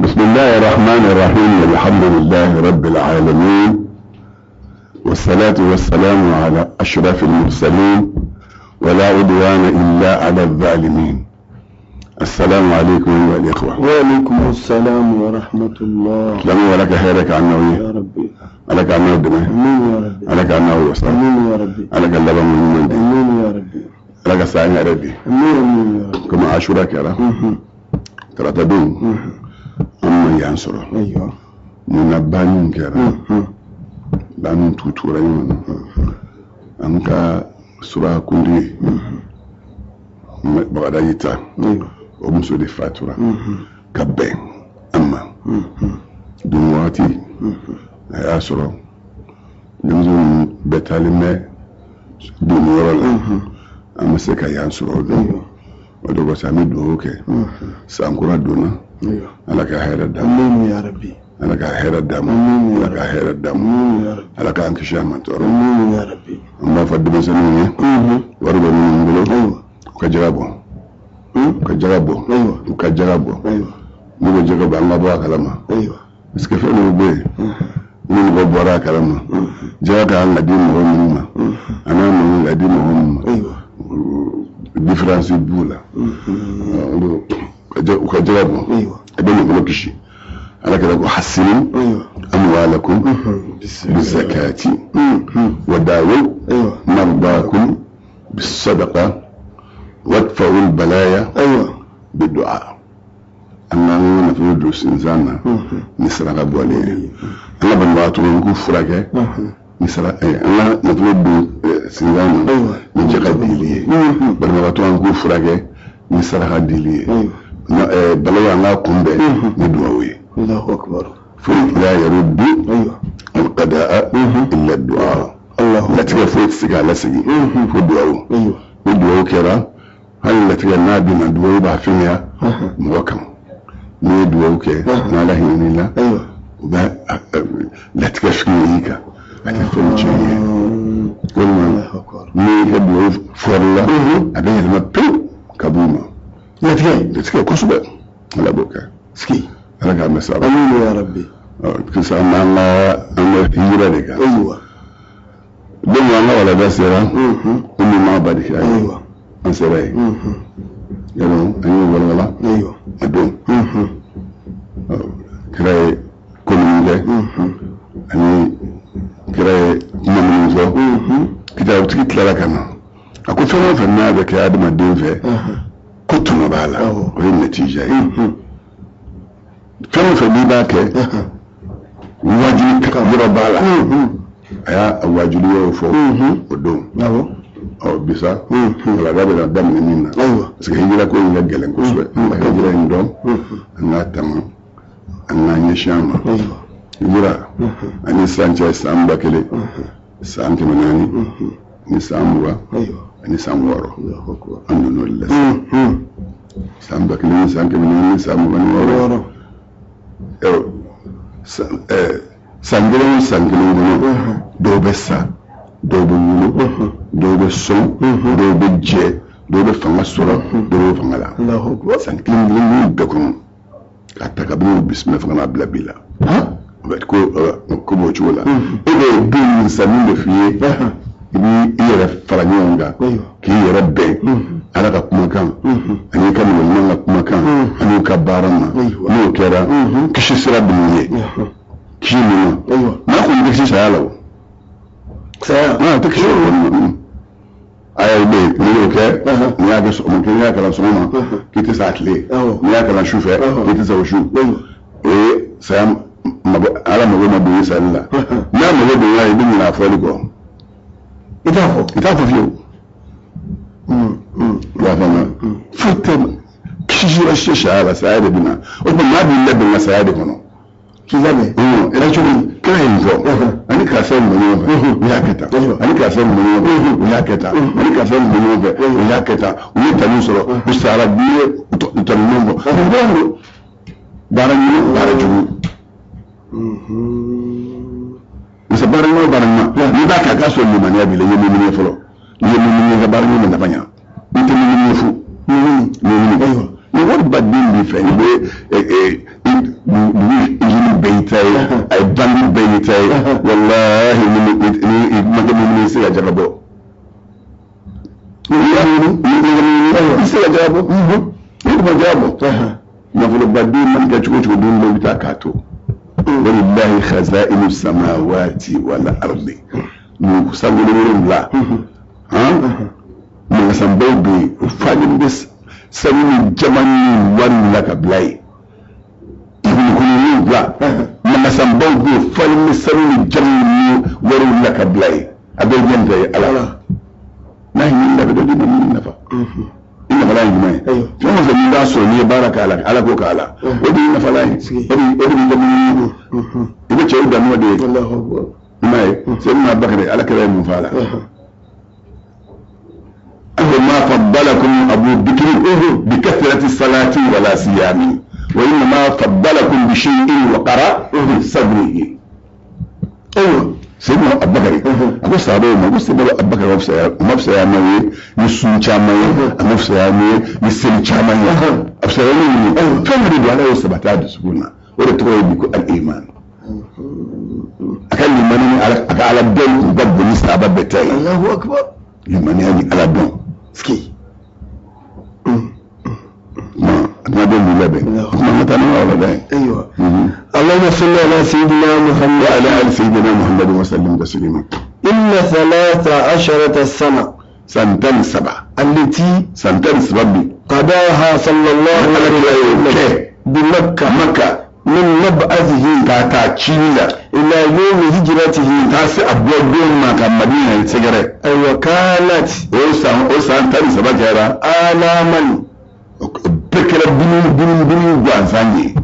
بسم الله الرحمن الرحيم، الحمد لله رب العالمين، والصلاة والسلام على أشرف المرسلين، ولا عدوان إلا على الظالمين. السلام عليكم أيها الإخوة. وعليكم السلام ورحمة الله. لما ولك خيرك عنا يا ربي. عليك عنا الدماء. آمين يا ربي. عليك عنا وصل. آمين يا ربي. عليك اللبن من آمين يا ربي. عليك الساعة يا ربي. آمين آمين يا ربي. كما عاشوراء كرا ترى تدوم أما ينصر. أيوه. من بانون كرا بانون توتورا يوم أنك سورة كندي بغدايتا. أيوه. O muso de fatura ka bɛn an ma don wagati a y'a sɔrɔ denmisɛnw ninnu bɛɛ taalen bɛ donniyɔrɔ la, an ma se ka yan sɔrɔ o don. O de kosɔn an bɛ dugawu kɛ san kura donna, Ala ka hɛrɛ d'an ma. آمين يا ربي. Ala ka hɛrɛ d'an ma. Ala ka hɛrɛ d'an ma. آمين يا ربي. Ala k'an kisi a ma tɔɔrɔ. آمين يا ربي. An b'a fɔ denmisɛnninw ye, wari bɛ minnu bolo, u ka jaga bɔ, u ka jaga bɔ, u ka jaga bɔ. N'u bɛ jaga bɔ, an ka bɔ a kalama, parce que fɛn dɔw bɛ yen, ni mɔgɔ bɔra a kalama, jaga ka kan ka di mɔgɔ minnu ma, a n'a man kan ka di mɔgɔ minnu ma, différence b'u la. U ka jaga bɔ, a bɛ nafolo kisi. Ala kɛra ko hasinu amwalakum bizakati wa dawu mardakum bisadaqa wadfa'u albalaya bidu'a. An k'an ka nafolo don sinzan na ni saraka bɔlen ye. An ka banabagatɔ k'u furakɛ ni saraka, an ka nafolo don sinzan na ni jaka dili ye. Banabagatɔ an k'u furakɛ ni saraka dili ye. Balawu an k'a kunbɛn ni duwawu ye. Allahu akbar. Foyi la yaruddu alqada'a illa du'a. Latigɛ foyi tɛ se k'a lasegin fo duwawu. Ni duwawu kɛra, hali latigɛ n'a bɛna, duwawu b'a fɛngɛya mɔgɔ kan. N'i ye duwawu kɛ, n'Ala hinɛ la, u bɛ latigɛ fɛngɛ i kan, a tɛ fɛn tiɲɛ ye. Walima n'i ka duwawu fɔrila, a bɛ yɛlɛma pewu ka b'u ma. Latigɛ latigɛ kosɛbɛ, Ala b'o kɛ. Sigi. Ala k'an bɛ saba. Amiina ya rabbi. Sisan an b'an ka an bɛ hijira de kan. Ayiwa. Don min an ka walada sera, Umu Mabadi kɛra ye. An sera yen. Yalɔ an y'o walawala. Ayiwa. A don. Kira ye ko minnu kɛ, ani kira ye kuma minnu fɔ. Kitabutigi tilara ka na. A ko fɛn o fɛn n'a bɛ kɛ adamaden fɛ, ko tɔnɔ b'a la, o ye natija ye. Fɛn o fɛn n'i b'a kɛ, wajibi yɔrɔ b'a la. A y'a wajibi yɔrɔ fɔ o don. Ɔ bisa walada bɛna daminɛ min na, parce que hijira ko in ka gɛlɛn kosɛbɛ. An ka hijira in dɔn, an k'a tanga, an k'an ɲɛsin a ma. Hijira ani sisan cɛ san 1000, san 400 ni san 20 ani san 6, an donn'o de la sisan. San 1000 ni san 400 ni san 26. San kelen o san kelen kɔnɔ, dɔw bɛ sa, dɔw bɛ wolo, dɔw bɛ sɔn, dɔw bɛ jɛ, dɔw bɛ fanga sɔrɔ, dɔw bɛ fanga la. San kelen kelen bɛɛ kɔnɔ, k'a ta kabini u bisimila fo ka n'a bila bi la. Ko ko b'o cogo la. E bɛ don min sa, min bɛ f'i ye, i b'i yɛrɛ fara ɲɔgɔn kan k'i yɛrɛ bɛn Ala ka kumakan ani i ka mɔgɔ ɲuman ka kumakan ani u ka baara ma. N'o kɛra, kisi sira bɛ ye. Kisi min na, n'a kɔni tɛ kisi saya la o. Saya. A tɛ kisi o kɔni ma. Aya bɛ yen, n'i y'o kɛ, n'i y'a kɛ sɔgɔma, n'i y'a kalan sɔgɔma, k'i tɛ sa tile, n'i y'a kalan su fɛ, k'i tɛ sa o su. O ye saya mago, Ala mago ma don i sali la. N'a mago donna, i bɛ ɲinɛ a fɔli kɔ. I t'a fɔ. I t'a fɔ fiyewu. I y'a faamuya? Foyi tɛ kisi si saya la, saya de bɛ na. O tuma maa b'i labɛn ka saya de kɔnɔ. K'i labɛn. Ɛrɛ cogo di? Kira ye nin fɔ. Ani karisa in bɛ ɲɔgɔn fɛ, u y'a kɛ tan. Ani karisa in bɛ ɲɔgɔn fɛ, u y'a kɛ tan. Ani karisa in bɛ ɲɔgɔn fɛ, u y'a kɛ tan. U ye tanu sɔrɔ, u sara, u ye tanu ɲuman fɔ. Baara ɲuman, baara jugu. Parce que baara ɲuman, baara ɲuman, n'i b'a kɛ, a k'a sɔrɔ limaniya b'i la, i ye mumini ye fɔlɔ. N'i ye mumini ye, i ka baara ɲuman bɛ nafa ɲa. N'i tɛ mumini ye fu. Mumini. N'i Ni wari ba den b'i fɛ, ni bɛ dugu usine bɛɛ y'i ta ye, a ye banque bɛɛ y'i ta ye, walahi ni i ma kɛ mumini, i tɛ se ka jaka bɔ. Ni i tɛ se ka jaka bɔ, ni ma jaka bɔ, nafolobaden mana kɛ cogo o cogo, don dɔ bɛ taa k'a to. Walilahi khazainu samawati wal ardi, dugu sankolo wolonwula magasanbaw bɛ yen, o falen bɛ sanu ni jama ni wari la ka bila yen. Dugukolo wolonwula magasanbaw bɛ yen, falen bɛ sanu ni jama ni wari la ka bila yen. A bɛɛ ye jɔn ta ye? Ala. N'a ye min labɛn dɔ d'i ma min nafa, i nafalan ye jumɛn ye? Fɛn o fɛn n'i b'a sɔrɔ, n'i ye baara k'a la, Ala ko k'a la, o de y'i nafalan ye, o de b'i kɛ mumini ye. I bɛ cɛw dan n'o de ye. I m'a ye, Seyidina Bakari, Ala kira ye mun fɔ a la? A ko ma faddalakum Abu Bikri bi kathrati salati wala siyami wa innama faddalakum bi shay'in waqara fi sadrihi. Ayiwa. Seyidina Abubakari a ko sahabaw ma ko Seyidina Abubakari ma fisaya n'aw ye ni sun caman ye, a ma fisaya n'u ye ni seli caman ye, a fisaya n'u ye fɛn min de don, Ala y'o sabati a dusukun na, o de tɔgɔ ye bi ko al-iman. A ka limani ni a ka Ala dɔn kun ka bon ni sahaba bɛɛ ta ye. Allahu akbar. Limaniya ni Ala dɔn. Ski. A ma dɔn b'i labɛn kuma ma taa ni yɔrɔ la dɛ. Ayiwa. اللهم صل على سيدنا محمد وعلى آل سيدنا محمد وسلم تسليما. إن 13 سنة san 13 التي san 13 bi قضاها صلى الله Ala عليه kira y'o وسلم kɛ بمكة Maka من مبعثه k'a ta cili la إلى يوم هجرته taa se a bɔ don ma ka Madina sɛgɛrɛ. أيوة كانت O san 13 kɛra آلاما o bɛɛ kɛra dumuni dumuni dumuni gansan ye.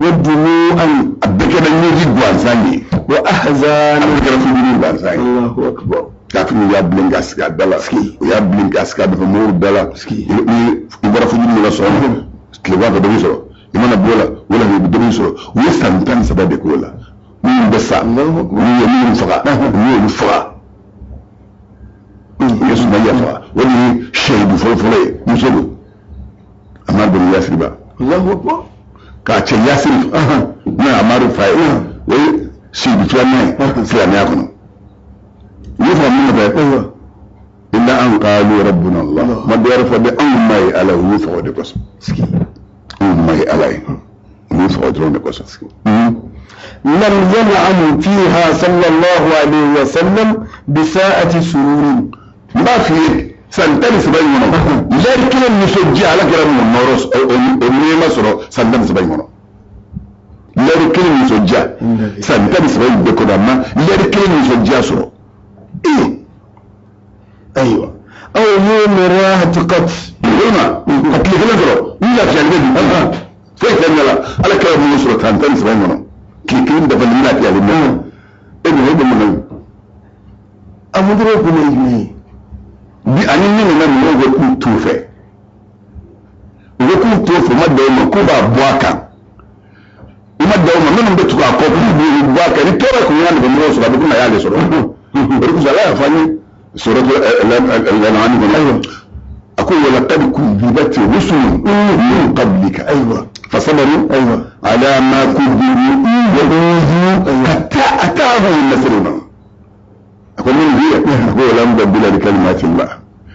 ودموعا A bɛɛ kɛra ɲɛji gansan ye. A وأحزانا bɛɛ kɛra furudimi gansan ye. الله أكبر. Kafiriw y'a bilen ka sigi a da la, u y'a bilen ka sigi a dɔfɛ da la. Ni i bɔra furudimi la sɔgɔma, tilema fɛ dɔ b'i sɔrɔ, i mana bɔ o la wala i bɛ dɔ b'i sɔrɔ. U ye san 13 de k'o la. Minnu bɛ sa, olu ye minnu faga, u y'olu faga. U ye Sumaya faga, o de ye seyidu fɔlɔfɔlɔ ye, muso don. A ma bɛn Yasiriba الله أكبر. k'a cɛ Yasiri n'o ye Amadu fa ye, o ye seyidu filanan ye silamɛya kɔnɔ. U y'o faga mun nɔfɛ? أيوة. Illa an qalu rabbuna Allah. Ma dɔ wɛrɛ fɔ dɛ, anw ma ye Ala ye, u y'u faga o de kosɔn. Anw ma ye Ala ye, u y'u faga o dɔrɔn de kosɔn. لم ينعم فيها صلى الله عليه وسلم بساعة سرور. N b'a f'i ye, san 13 in kɔnɔ, lɛri kelen nisɔndiya, Ala kɛra mun nɔrɔ, o nɛɛma sɔrɔ san 13 in kɔnɔ. Lɛri kelen nisɔndiya, san 13 in bɛɛ kɔnɔ, a ma lɛri kelen nisɔndiya sɔrɔ. أيوة أو يوم راحة قط. Walima ka tile kelen sɔrɔ n lafiyalen bɛ bi, foyi tɛ ne la. Ala kɛra mun sɔrɔ san 13 in kɔnɔ, tile kelen dafalen n lafiyalen bɛ, e dun, e bɛ mun na? أمدرك من Bi ani min nana, mɔgɔw bɛ k'u t'u fɛ, u bɛ k'u t'u fɛ, u ma dan o ma k'u b'a bɔ a kan, u ma dan o ma, minnu bɛ tugu a kɔ k'u b'u bɔ a kan. Ni tɔɔrɔ kun y'a nɛgɛ mɔgɔw sɔrɔ, a bɛ komi a y'ale sɔrɔ. O de kosɔn Ala y'a fɔ an ye suratu al-An'am kɔnɔ, a ko walaqad kudhibat rusulun min qablika. أيوة. Fasabaru أيوة. ala ma kudhibu wa udhu hatta atahum nasruna. A ko min biya, a ko wala mubaddila li kalimatillah.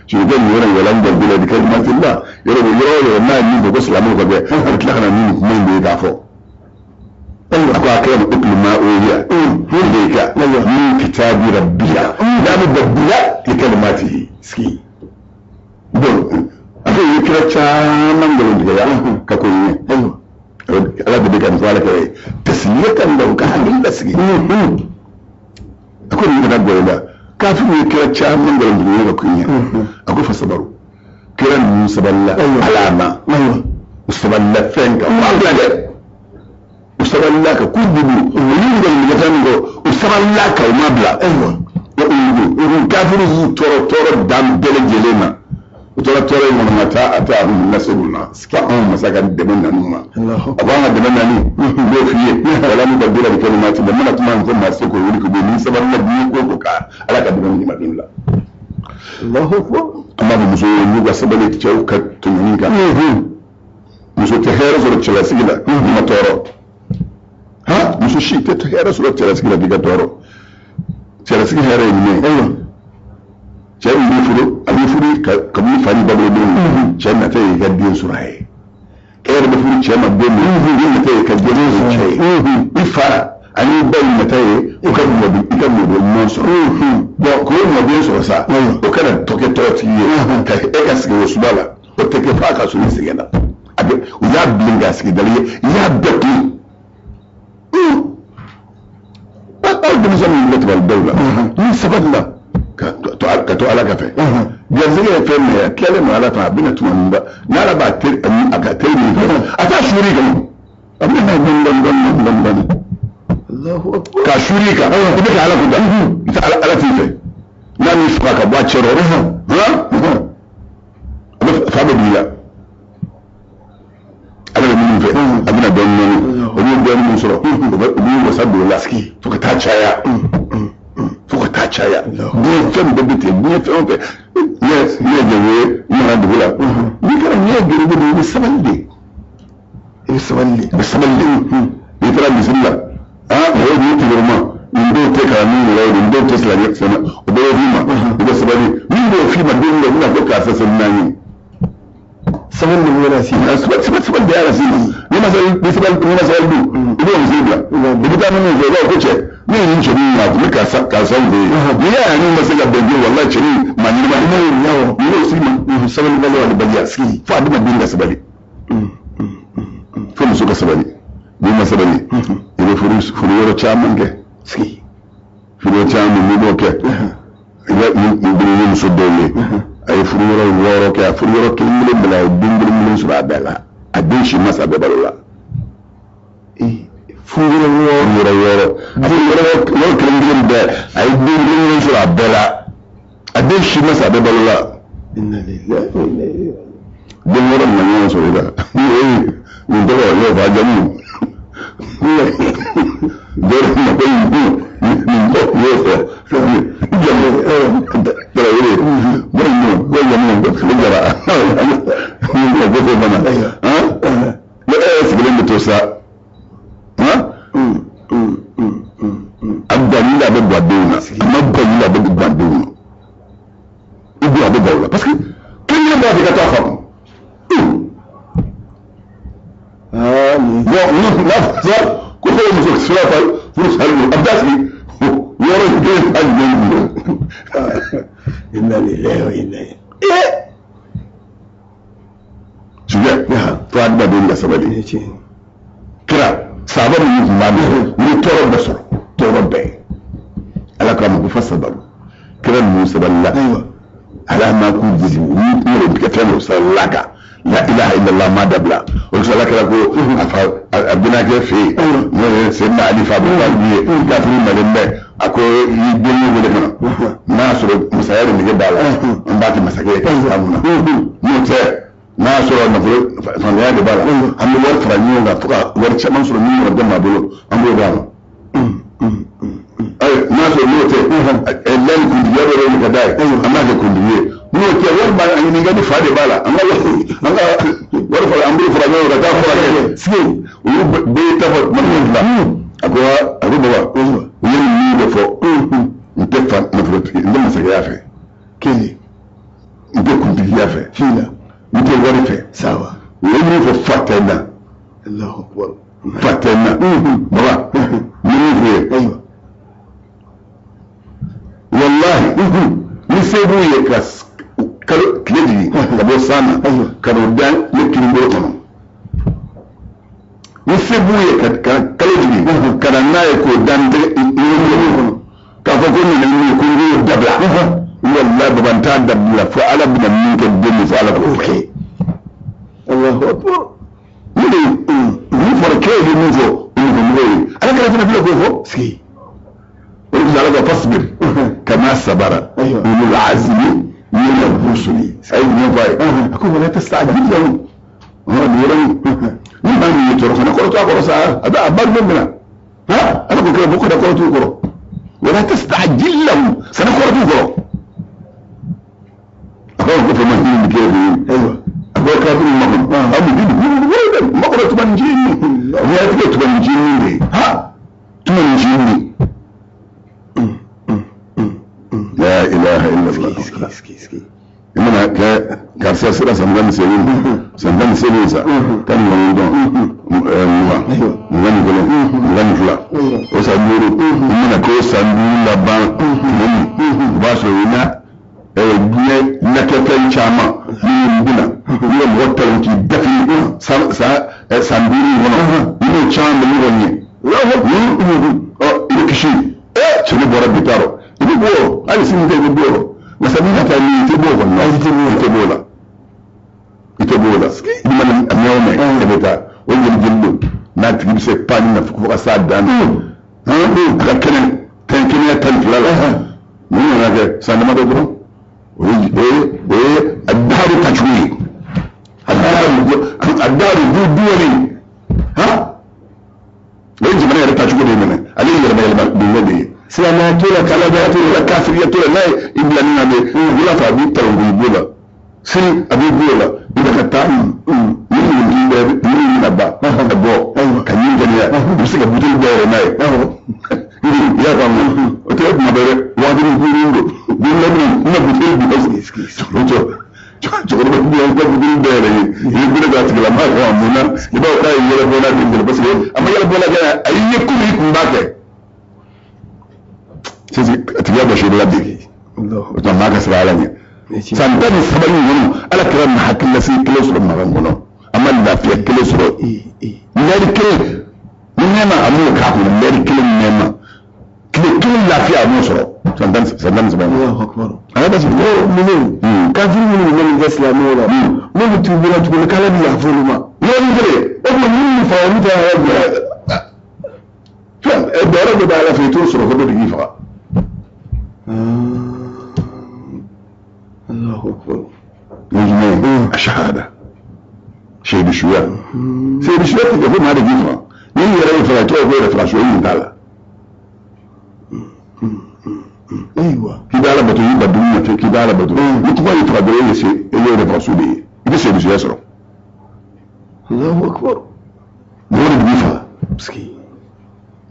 Shi ne yɔrɔ wala mubaddila li kalimatillah, yɔrɔ yɔrɔ yɔrɔ n'a ye min fɔ ko silamɛw ka bɛn, a bɛ tila ka na ni kuma in de ye k'a fɔ. A ko a kɛra utlu ma uhiya ilayka min kitabi rabbika la mubaddila li kalimatihi. Donc a ko ye kira caman nkalon tigɛ ka ko ɲɛ. أيوة. Ala de bɛ ka nin fɔ Ala kɛra ye tasliyatan lahu, ka hakili lasigi. A ko nin kana bɔ i la, kafiriw ye kira caman nkalon tigɛ ka ko ɲɛ. A ko fasabaru, kira ninnu sabalila ala ma. أيوة. U sabalila fɛn kan, u m'a bila dɛ, u sabalila kan k'u bugu, u y'u nkalon tigɛ fɛn min kɔ, u sabalila kan, u m'a bila. أيوة. Wa kafiriw y'u tɔɔrɔ tɔɔrɔ dan bɛɛ lajɛlen ma, u tora tɔɔrɔ in kɔnɔ ka taa a taa nasiruna fa anw masa ka dɛmɛ nan'u ma. الله A ko an ka dɛmɛ nani, n b'o f'i ye, wala mubaddila li kalimatillah. N bɛna kuma in fɔ maa se k'o wuli k'o bɔ yen, ni sabalila diɲɛ ko o ko kan, Ala ka dɛmɛ ɲuman don la. الله أكبر. An b'a fɔ musow ye n'u ka sabali cɛw ka tɔɲɔni kan. Muso tɛ hɛrɛ sɔrɔ cɛlasigi la n'i ma tɔɔrɔ. Ha, muso si tɛ hɛrɛ sɔrɔ cɛlasigi la f'i ka tɔɔrɔ. Cɛlasigi hɛrɛ ye jumɛn ye? Cɛ min b'i furu, a b'i furu kabini fa ni ba bolo don min, cɛ nata ye i ka den sɔrɔ a ye. E yɛrɛ bɛ furu cɛ ma don min, i nata ye i ka den sɔrɔ cɛ ye. I fa ani ba in nata ye u ka mɔden, i ka mɔden ɲuman sɔrɔ. Bon, k'o mɔden sɔrɔ sa, o kana tɔ kɛ tɔgɔtigi ye ka e ka sigi o suba la, o tɛ kɛ f'a ka sɔrɔ i sɛgɛnna. A bɛ u y'a bilen k'a sigi dali ye, i y'a bɛɛ kun. Aw denmisɛn minnu bɛ tabali daw la, ni sabali la ka to Ala ka fɛ. Garisɛgɛ ye fɛn min ye, a tilalen don Ala fɛ, a bɛna tuma min ba n'Ala b'a teri a ka teri min fɛ, a t'a suur'i kan, a bɛna n'a ye dɔɔni dɔɔni dɔɔni dɔɔni dɔɔni. K'a suur'i kan, i bɛ ka Ala ko da, i tɛ Ala, Ala t'i fɛ. N'a m'i faga ka bɔ a cɛ rɔ, a bɛ fa bɛ b'i la. Ala bɛ minnu fɛ, a bɛna dɔɔni dɔɔni, olu ye dɔɔni min sɔrɔ, u b'u wasa don o la fo ka taa caya, fo ka taa caya. Diɲɛ fɛn bɛɛ bɛ ten, diɲɛ fɛn o fɛn. Ne ye jago ye, n nana dugu la. N'i kɛra n'i ye garibu de ye, i bɛ sabali de. I bɛ sabali de. I bɛ sabali de. N'i taara misiri la, mɔgɔw b'i tigɛ o ma, nin dɔw tɛ kalan yɛrɛ ye, nin dɔw tɛ silamɛ sɛnɛ, o bɛɛ bɛ f'i ma, i bɛ sabali. Min b'o f'i ma don dɔ, o bɛna ko karisa seli naani ye. Sabali de bɛ na s'i ma. Sabali de y'a lase i ma. N'i ma sabali, n'i sabali, n'i ma sabali dun, i b'o misiri bila. I bɛ taa minnu fɛ, i b'a fɔ ko cɛ, ne ye nin cɛnin ye, a tun bɛ karisa karisa fɛ yen. N'i y'a ye n'u ma se ka bɛn joona, walahi cɛnin maa ɲɛnama n y'o s'i ma. Sabalibaliya sigi fo adamaden ka sabali. Fo muso ka sabali. N'i ma sabali, i bɛ furu yɔrɔ caman kɛ. Sigi. Furu yɔrɔ caman n'i b'o kɛ, i bɛ nin muso dɔw ye. A ye furu yɔrɔ 6 kɛ, a furu yɔrɔ kelen kelen bɛɛ la, a ye den kelen kelen sɔrɔ a bɛɛ la. A den si ma sa, a bɛɛ balo la. Furu yɔrɔ 6. Furu yɔrɔ 6. A furu yɔrɔ kelen kelen bɛɛ, a ye den kelen kelen sɔrɔ a bɛɛ la. A den si ma sa, a bɛɛ balo la. Den wɔɔrɔ nana ɲɔgɔn sɔrɔ i la. Nin tɔgɔ y'o fɔ a jamu. Dɔw ma ko nin tɔgɔ y'o fɔ. Jamu Tarawele. Ko nin ko jamu ko Jara. Nin ko ko fana. Ne e yɛrɛ sigilen bɛ to sa. A ganni la a bɛ gan denw na. A ma ganni la a bɛ gan denw na. I bɛ a bɛ gan o la parce que kelen b'a fɛ ka taa faamu. Bon, n'a fɔra ko fo muso sira fa furu sali don, a bɛ taa sigi yɔrɔ den fa jumɛn don. Inna lillahi wa inna ilaihi. Sujɛ, fo adamaden ka sabali. Kira sahaba minnu tun b'a dɔn, u ye tɔɔrɔ bɛɛ sɔrɔ, tɔɔrɔ bɛɛ. Ala k'a ma ko fa sabaru. Kira ninnu sabalila. Ala ma k'u jigi, u y'u yɛrɛ tigɛ fɛn dɔ sabalila kan. La ilaha illallah ma dabila. O de ala kɛra ko a fa a bɛnakɛ fɛ yen, n'o ye Seyidina Ali fa Abu Talib ye, kafiri nalen bɛ, a ko i den wele ka na. N'a y'a sɔrɔ masaya de nege b'a la, an b'a kɛ masakɛ ye k'a sira mun na. N'o tɛ, n'a y'a sɔrɔ nafolo fantanya de b'a la, an bɛ wari fara ɲɔgɔn kan fo ka wari caman sɔrɔ min yɛrɛ tɛ maa bolo, an b'o d'a ma. Ayi, n'a sɔrɔ n'o tɛ, lɛri kuntigiya dɔ de ka d'a ye, an b'a kɛ kuntigi ye. N'o tɛ, wari b'a ɲininka ni fa de b'a la, an ka wari fara, an bolo fara ɲɔgɔn kan ka taa furakɛ. Sigi, olu bɛɛ ye ta fɔ tuma min na, a ko baba, u ye nin min de fɔ, n tɛ fa nafolotigi, n tɛ masakɛya fɛ. Kelen. N tɛ kuntigiya fɛ. Fila. N tɛ wari fɛ. Saba. U ye min fɔ fa tɛ n na. Allahu akbar. Fa tɛ n na. Baba, n bɛ min f'u ye. Ayiwa. Wallahi, ni se b'u ye ka kalo tile jigin ka bɔ san na ka n'o da ne kinibolo kɔnɔ. Ni se b'u ye ka kalo jigin ka na n'a ye k'o da n tɛgɛ kɔnɔ k'a fɔ ko nin ye min ye ko n k'o dabila. Wallahi baba, n t'a dabila fo Ala bɛna min kɛ don min, fo Ala k'o kɛ. Allahu akbar. Ni de min fɔra kɛ ye min fɔ o mɔgɔ ye, Ala kɛra fana filɛ k'o fɔ. Sigi. O de ala ko fasbir kama sabara ulul azmi min ar-rusuli. A ye nin fɔ a ye, a ko wala tastajil lahum. Nin yɔrɔnin ni maa min ye tɔɔrɔ, kana kɔrɔtɔ a kɔrɔ sa, a bɛ a ba jumɛn minɛ. Ala ko kira ko kana kɔrɔtɔ u kɔrɔ. Wala tastajil lahum, kana kɔrɔtɔ u kɔrɔ. A ko fama hin bi kɛ. Ayiwa. A ko kafiru ma kɔnɔ, a mun di. kɔrɔ tubaninjinin diɲɛlatigɛ tubaninjinin de ye tubaninjinin la ilaha illallah. I mana kɛ karisa sera san 18 san 18 sa 19 20 21 22 o san 5 i mana k'o san 5 laban tuma min o b'a sɔrɔ i na diɲɛ nakɛfɛn caman minnu bɛna n'u ye mɔgɔ talon k'i dafiri san 5 in kɔnɔ i n'o caman bɛ ɲɔgɔn ɲɛ ɔ i bɛ kisi cɛni bɔra bi t'a rɔ i bɛ bɔ hali sini tɛ i bɛ bɔ nka sani ka taa min i tɛ bɔ o kɔni na i tɛ bɔ o la i tɛ bɔ o la i mana a mɛn o mɛn e bɛ taa o jeli jeli don n'a tigi bɛ se panni na fo ka s'a dan na a ka kɛnɛ tɛn kɛnɛya 12 la mun nana kɛ san damadɔ dɔrɔn o ye a daaru tacogo ye a daaru du duwali o ye jamana yɛrɛ tacogo de ye mɛnɛ ale ye yɛlɛma yɛlɛma donko de ye silamɛya t'o la kaladenya t'o la kafiriya t'o la n'a ye i bila nin na de wula fɛ a b'i talon k'i b'o la sini a b'i b'o la i bɛ ka taa ni minnu bɛɛ minnu bɛna ban ka bɔ ka ɲin kɛnɛya i bɛ se ka buteli dayɛlɛ n'a ye i y'a faamu o tɛ kuma bɛɛ dɛ waati kunkurun don don dɔ bɛna n ka buteli di cɛkɔrɔba bɛ yan ka buteli dayɛlɛ ye i bɛ k'a tigilama kɔ a mun na i b'a fɔ k'a ye yɛlɛ bɔla de jɛlɛ parce que a ma yɛlɛ bɔla kɛ a y'i ye komi i kun b'a kɛ sisan a tigiya bɔ sori la bi o tuma maa ka siran ala ɲɛ san 13 in kɔnɔ ala kira ma hakililasigi kelen sɔrɔ makan kɔnɔ a ma lafiya kelen sɔrɔ lɛri kelen ni nɛɛma a m'o k'a kɔnɔ lɛri kelen nɛɛma tile kelen lafiya a m'o sɔrɔ san 13 ala bɛ sigi minnu kafiri minnu bɛ nin kɛ silamɛw la n'olu t'u bolo tuguni k'ala bɛ yafa olu ma yɔrɔnin kelen o tuma minnu faga olu tɛ ala bila fɛn dɔwɛrɛ dɔ bɛ ala fɛ i t'o sɔrɔ ko dɔ de k'i faga. Allahu akbar. O ye jumɛn ye? A shahada. Seyidu suya. Seyidu suya tɛ kɛ fo maa de k'i faga. N'i yɛrɛ y'i faga i tɔgɔ ko yɛrɛ faga suya in t'a la. Ayiwa. K'i bɛ ala bato i ba dumuni na k'i bɛ ala bato. Ni kɔngɔ y'i faga dɔrɔn e ye se e ye yɛrɛ faga su de ye. I bɛ seyidu suya sɔrɔ. Allahu akbar. Mɔgɔ de b'i faga.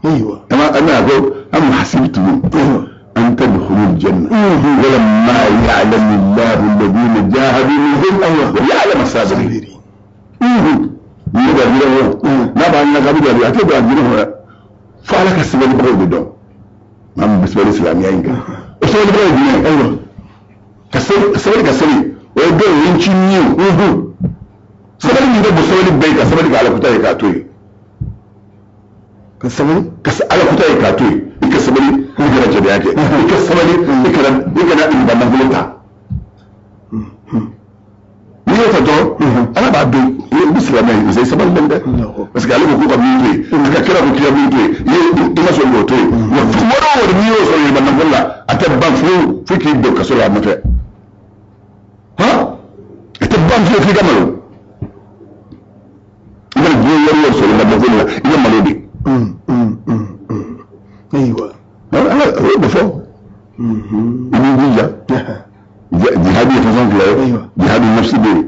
Ayiwa. Ama ko am hasibtum an tadkhulu aljanna walamma ya'lamu Allahu alladhina jahadu minkum wa ya'lamu as-sabirin. Ni bɛ jira o n'a b'a ɲɛ k'a bɛ jaabi a tɛ don a jira o la fo ala ka sabalibaga de dɔn maa min bɛ sabali silamɛya in kan o sabalibaga ye jumɛn ye? Ayiwa ka sabali ka sabali o ye dɔw ye nci ni ye sabali min bɛ bɔ sabali bɛɛ ye ka sabali ka ala kuta ye k'a to yen. Ka sabali ka ala kuta ye k'a to yen i ka sabali i kana jɛnɛya kɛ i ka sabali i kana riba nafolo ta n'i y'o ta dɔrɔn ala b'a dɔn i bɛ silamɛ ye parce que i sabalilen tɛ parce que ale ko k'u ka min to yen a ka kira ko k'i ka min to yen i ma sɔn k'o to yen wa wari o wari n'i y'o sɔrɔ riba nafolo la a tɛ ban fiyewu fo k'i don kaso la a nɔfɛ a tɛ ban fiyewu f'i ka malo i mana diɲɛ wari wari sɔrɔ riba nafolo la i bɛ malo de. Ayiwa. Ala o y'o de fɔ. I b'i jija. Jihadi ye façon fila ye. Jihadi nafsi bɛ yen.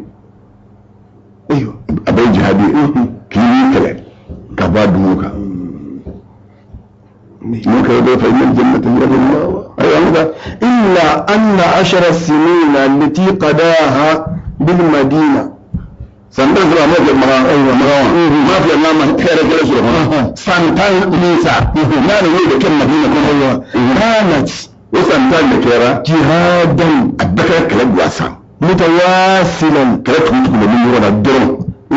Ayiwa. A bɛɛ ye jihadi ye. K'i b'i kɛlɛ ka bɔ a dungo kan. N'o kɛra dɔrɔn fa inna al-jannata hiya al-ma'wa. Ayiwa an ka taa. Illa anna ashara sinina allati qadaha bil Madina. San 13 a m'o kɛ Makan wa m'a fɔ n'a ma hɛrɛ kelen sɔrɔ kɔnɔ san 10 min sa n'a nana o de kɛ Madina kɔnɔ kanat o san 10 de kɛra jihadan a bɛɛ kɛra kɛlɛ gansan mutawasilan kɛlɛ tugu-tugulen bɛ ɲɔgɔn na dɔrɔn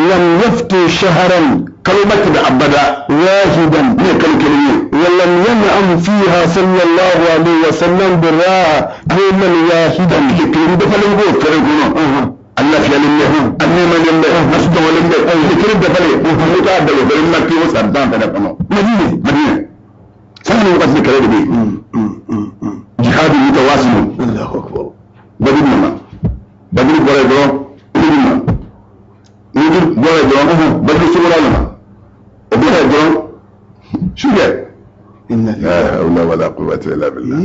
lam yaftu shahran kalo ma tɛmɛ abada wahidan min ye kalo kelen ye wa lam yan'am fiha sallallahu alayhi wa sallam birraha yawman wahidan tile kelen dafalen b'o fɛrɛ kɔnɔ a lafiyalen bɛ a nɛɛmalen bɛ a sunɔgɔlen bɛ tile kelen dafalen o t'a bɛɛ fɛrɛ ma k'i o san 10 fɛnɛ kɔnɔ Madina Madina san ni wagati kɛlɛ de bɛ yen jihadu mutawasilu Allahu akbar Badiri nana Badiri bɔra yen dɔrɔn Uhudu nana Uhudu bɔra yen dɔrɔn Badiri sogora nana o bɔra yen dɔrɔn sufɛ inna la hawla wala quwwata illa billah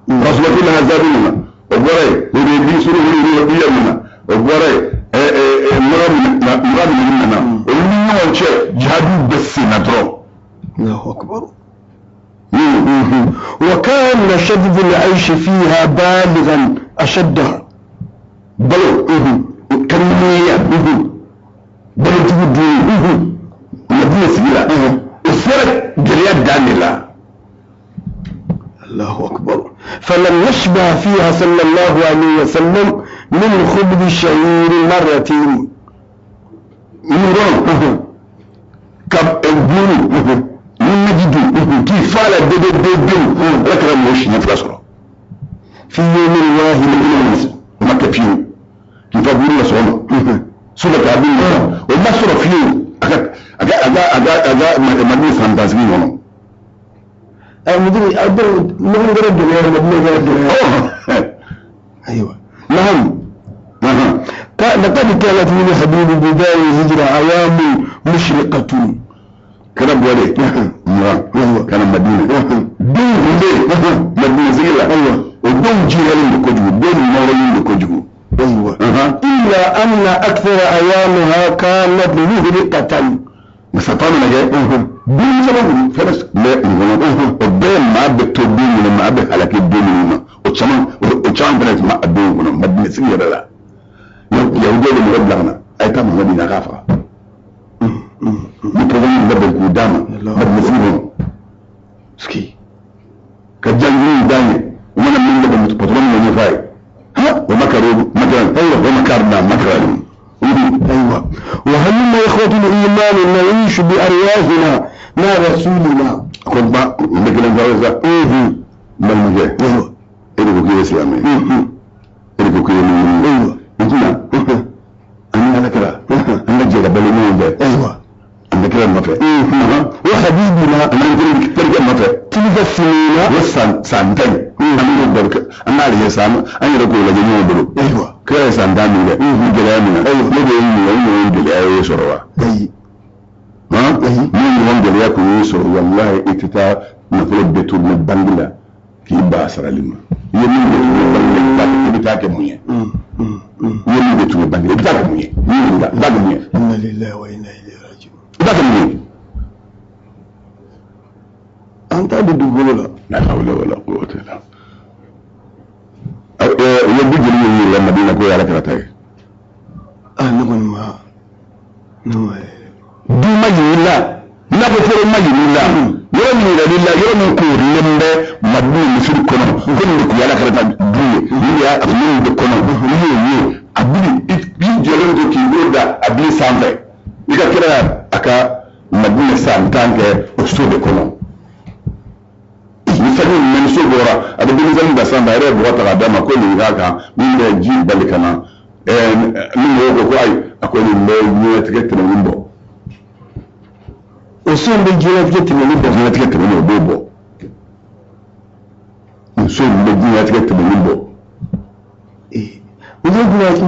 Rasulatul Ahzab nana o bɔra yen Hudaybi sulhu Hudaybiya nana o bɔra yen cɛ jihadu bɛ sen na dɔrɔn. Allahu akbar. وكان شدد العيش فيها بالغا أشدها. Balo kamiya balojugu dun Madina sigi la, o sera gɛlɛya dan de la. الله أكبر. فلم يشبع فيها صلى الله عليه وسلم من خبز الشعير مرتين. Ɲɔgɔn ka buru ni naji dun k'i fa la dedededewu, Ala kɛra mɔgɔ siɲɛ fila sɔrɔ. في يوم واحد. O ma kɛ fiyewu k'i fa buru la sɔgɔma sufɛ k'a dun, o ma sɔrɔ fiyewu a ka Madina san 10 sigi kɔnɔ. مدري أدر مدري الدنيا مدري الدنيا. أيوة نعم. لقد كانت من حبيب بداية الهجرة أيام مشرقة. Kɛra bɔlen 20 ka na Madina, denw tun bɛ yen Madina sigi la, o denw jiralen don kojugu, denw nɔrɔlen don kojugu. أيوة. إلا أن أكثر أيامها كانت مهلكة. Nka nana kɛ den caman kun fɛnɛ bɛ nin kɔnɔ, o bɛɛ maa bɛ to don min na, maa bɛ halaki don minnu na, o caman fɛnɛ tun b'a denw kɔnɔ Madina sigi yɛrɛ la. Yahudiyaw bɛ mɔgɔ bila ka na, a ye taa Muhamadu ɲini a k'a faga, ni pɔsɔni labɛn k'u d'a ma Madina sigi kɔnɔ ka janjuru d'a ye. U mana min labɛn, patɔrɔn min ɲɛfɔ a ye ha o makaru makaran o makarna makaran. أيوة. وهلما إخوة الإيمان نعيش بأرواحنا مع رسولنا. Ko ba n bɛ kelen fɔ sa, n balimakɛ. أيوة. E de ko k'i ye silamɛ ye, e de ko k'i ye mumini ye. أيوة. N tɛna an ni Ala kɛra an ka jɛ ka balo ɲɔgɔn fɛ. أيوة. An bɛ kira nɔfɛ. وحبيبنا. An bɛ terikɛ nɔfɛ. تلك السنين. O san 10 an b'o baro kɛ, an b'ale ye san, an yɛrɛ k'o lajɛ ɲɔgɔn bolo. أيوة. Kira ye san 10 min kɛ gɛlɛya min na, ne de ye ɲininka, n ɲɔgɔn gɛlɛya y'o sɔrɔ wa? أي. Han, ni ɲɔgɔn gɛlɛya kun y'o sɔrɔ, walahi i tɛ taa nafolo bɛɛ to mɛ bangi la k'i ba sarali ma. I ye min bɛ tun bɛ bangi la, i bɛ taa kɛ mun ye? I ye min bɛ tun bɛ bangi la, i bɛ taa kɛ mun ye? Ni ɲininka, i b'a kɛ mun ye? إنا لله وإنا إليه راجعون. I b'a kɛ mun ye? أنت عبد الدخول. La hawla wala quwwata illa billah. U ye bi joli min yira Madina ko ye Ala kɛra ta ye? آه نقول ما نقول. Du ma yir'i la, nakɔ foro ma yir'i la, yɔrɔ min yiral'i la, yɔrɔ min koorilen bɛ Madina misiri kɔnɔ ko nin de kun ye Ala kɛra ta du ye, nin de y'a min bɛ kɔnɔ, n'i y'o ye a bili i jɔlen to k'i bolo da a bili sanfɛ, i ka kira a ka Madina san 10 kɛ o so de kɔnɔ. Misali min so bɔra, a bɛ denmisɛnnin da sanfɛ, a yɛrɛ ye bɔgɔ ta k'a d'a ma ko nin k'a kan min bɛ ji bali ka na ɛɛ min mɔgɔw ko ko ayi, a ko nin bɛ diɲɛlatigɛ tɛnɛnkun bɔ. O so in bɛ diɲɛlatigɛ tɛmɛni bɔ. Diɲɛlatigɛ tɛmɛni, o b'o bɔ. Muso in bɛ diɲɛlatigɛ tɛmɛni bɔ.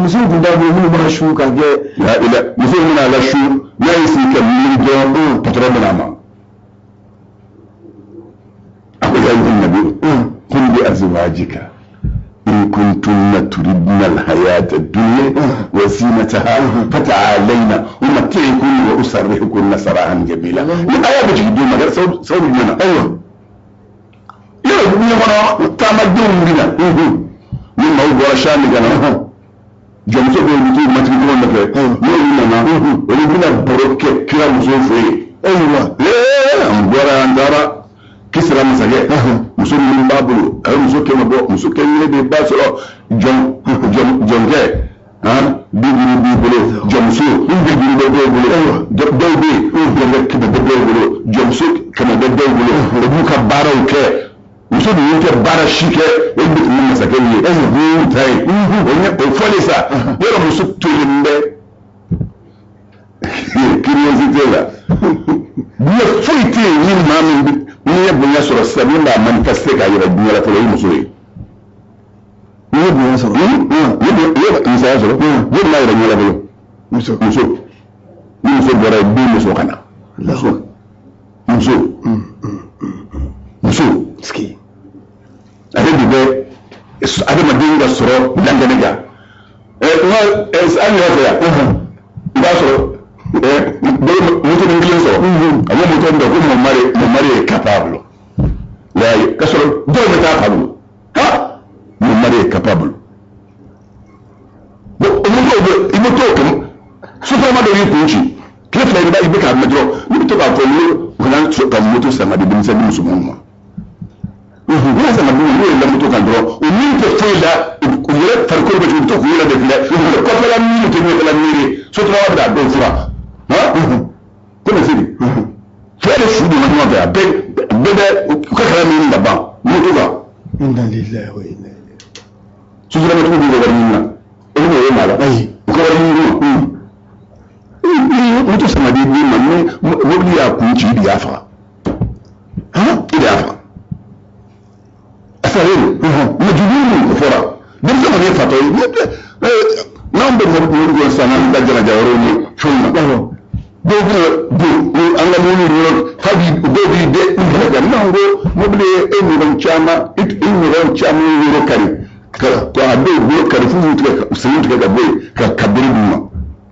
Muso kun t'a bolo minnu b'a su ka kɛ. La ila muso in bɛna la su n'a y'i sigi ka miiri dɔrɔn, patɔrɔn bɛna a ma, a ko ya ayyuhan nabiyyu qul li azwajika in kuntunna turidna alhayata ad-dunya wa zinataha fata'alayna umatti'kunna wa usarrihkunna sarahan jamila. Ni aya bɛ jigin don ma kɛra sababu jumɛn na? Ayiwa. Yɔrɔ diɲɛ kɔnɔ taamadenw bɛ na, ni maaw bɔra Sami ka na, jɔnmuso dɔw bɛ t'u matigi kɔrɔ nɔfɛ, n'olu nana, olu bɛna baro kɛ kira musow fɛ yen. Ayiwa. Ee, an bɔra, an taara Kisira masakɛ, muso minnu b'a bolo, a ye muso 100 bɔ, muso 100 de b'a sɔrɔ jɔn jɔn jɔnkɛ han 50 b'i bolo, jɔnmuso 50 bɛ dɔw bolo, dɔw bɛ yen jɔnkɛ 100 bɛ dɔw bolo, jɔnmuso 100 bɛ dɔw bolo, o b'u ka baaraw kɛ. Muso ninnu tɛ baara si kɛ, o de tun bɛ masakɛw ye n'u y'u ta ye o ɲɛ o fɔlen sa. Yɔrɔ muso tolen bɛ curiosité la, diɲɛ foyi tɛ yen ni maa min bɛ n'i ye bonya sɔrɔ sisan min b'a manifester k'a yira diɲɛ la fɔlɔ, o ye muso ye. N'i ye bonya sɔrɔ. I ye misaliya sɔrɔ, joli b'a yira diɲɛ la fɔlɔ? Muso. Muso, ni muso bɔra yen, den bɛ sɔrɔ ka na. Muso, muso, muso. Sigi. Ale de bɛ adamaden ka sɔrɔ lankɛnɛ kan. Ɛ n ka an yɛrɛ fɛ yan, i b'a sɔrɔ ɛ Dɔw moto ni kelen sɔrɔ, a b'o moto in ta ko mon mari est capable. K'a sɔrɔ dɔw bɛ taa fa bolo. Ha, mon mari est capable. Bon, o moto bɛ, i bɛ t'o kɛ sotarama dɔ y'i kun ci tile 2, i bɛ k'a mɛn dɔrɔn, ne bɛ to k'a fɔ n ko u kana ka moto san ka di denmisɛnnin musomanw ma. N'i y'a san ka d'u ma, n'u yɛlɛnna moto kan dɔrɔn, u min tɛ foyi la, u yɛrɛ farikolo bɛ cogo, u bɛ to k'u yɛrɛ de filɛ, u bɛ kɔfɛla miiri, u tɛ ɲɛfɛla miiri. Sotarama bɛ n'a dɔw fura ko na se de fila de su donna ɲɔgɔn fɛ, a bɛɛ bɛ u ka kalan min ka ban moto kan. Inna lillahi wa inna ilayhi. Sotaramatigiw b'u ka wari ɲini na, olu b'o ye maa la, u ka wari ɲini ma. Moto san ka di den ma, ni mobili y'a kun ci, i de y'a faga, i de y'a faga, a saralen don. Mɛ jugu min fɔra, denmisɛn kɔni ye fatɔ ye. N'anw bɛ mobili kɔnɔ sisan, n'an bɛ taa janaja yɔrɔw ni fɛnw na, dɔw bɛ don an ka mobili yɔrɔ fa bi, dɔw b'i dɛ u kɛrɛ kan. N'anw ko mobili ye e ɲɔgɔn caman, i ɲɔgɔn caman yɔrɔ kari ka a dɔw bolo kari f'u y'u tigɛ, senw tigɛ ka bɔ yen ka bere d'u ma.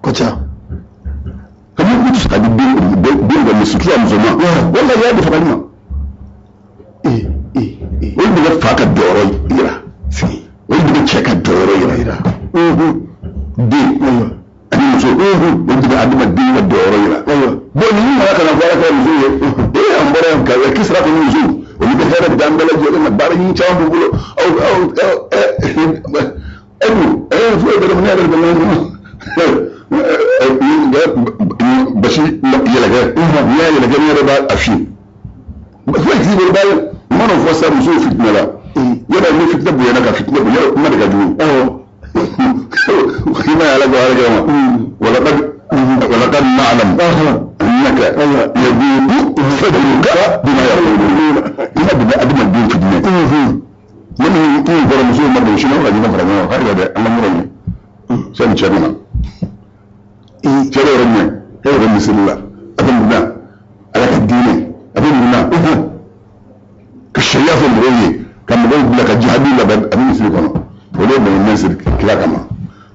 Ko ca. Ka moto san ka di den dɔ ma, surtout a musoman, wala y'a di fagali ma. Olu bɛ kɛ fa ka jɔyɔrɔ yira, olu bɛ kɛ cɛ ka jɔyɔrɔ yira, den ani muso, olu bɛ adamaden ka jɔyɔrɔ yira. Bon, ninnu nana ka na fɔ ala kɛra muso ye, ee, an bɔra yan ka kisira kɔni, muso olu bɛ hɛrɛ dan bɛɛ lajɛlen na, baara ɲini caman b'u bolo. Aw aw ɛ ɛ dun ɛ foyi bɛ ne yɛrɛ bɛ basi yɛlɛkɛ, n'i y'a yɛlɛkɛ, ne yɛrɛ b'a fiyɛ, foyi t'i bolo. Bayi n mana fɔ sa, musow fitinɛ la yɔrɔ, ni fitinɛ bonyana ka fitinɛ bonya, kuma de ka jugu. I ma ye ala ko ala kɛra ma, walaqad na'lamu annaka yadiqu sadruka bima yaqulun. I ma dɛmɛ adamaden fitinɛ ne min kun kɔrɔ, musow ma don sini ka ɲɔgɔn fara ɲɔgɔn kan hali dɛ, an ka mura ye sani cɛ bɛ na, cɛ bɛ yɔrɔ jumɛn? E yɛrɛ misiri la, a bɛ mun na? Ala ka diinɛ a bɛ mun na? Ka sariya fɔ mɔgɔw ye, ka mɔgɔw bila ka jihadi labɛn, a bɛ misiri kɔnɔ. O de ye bɛn siri kira kama.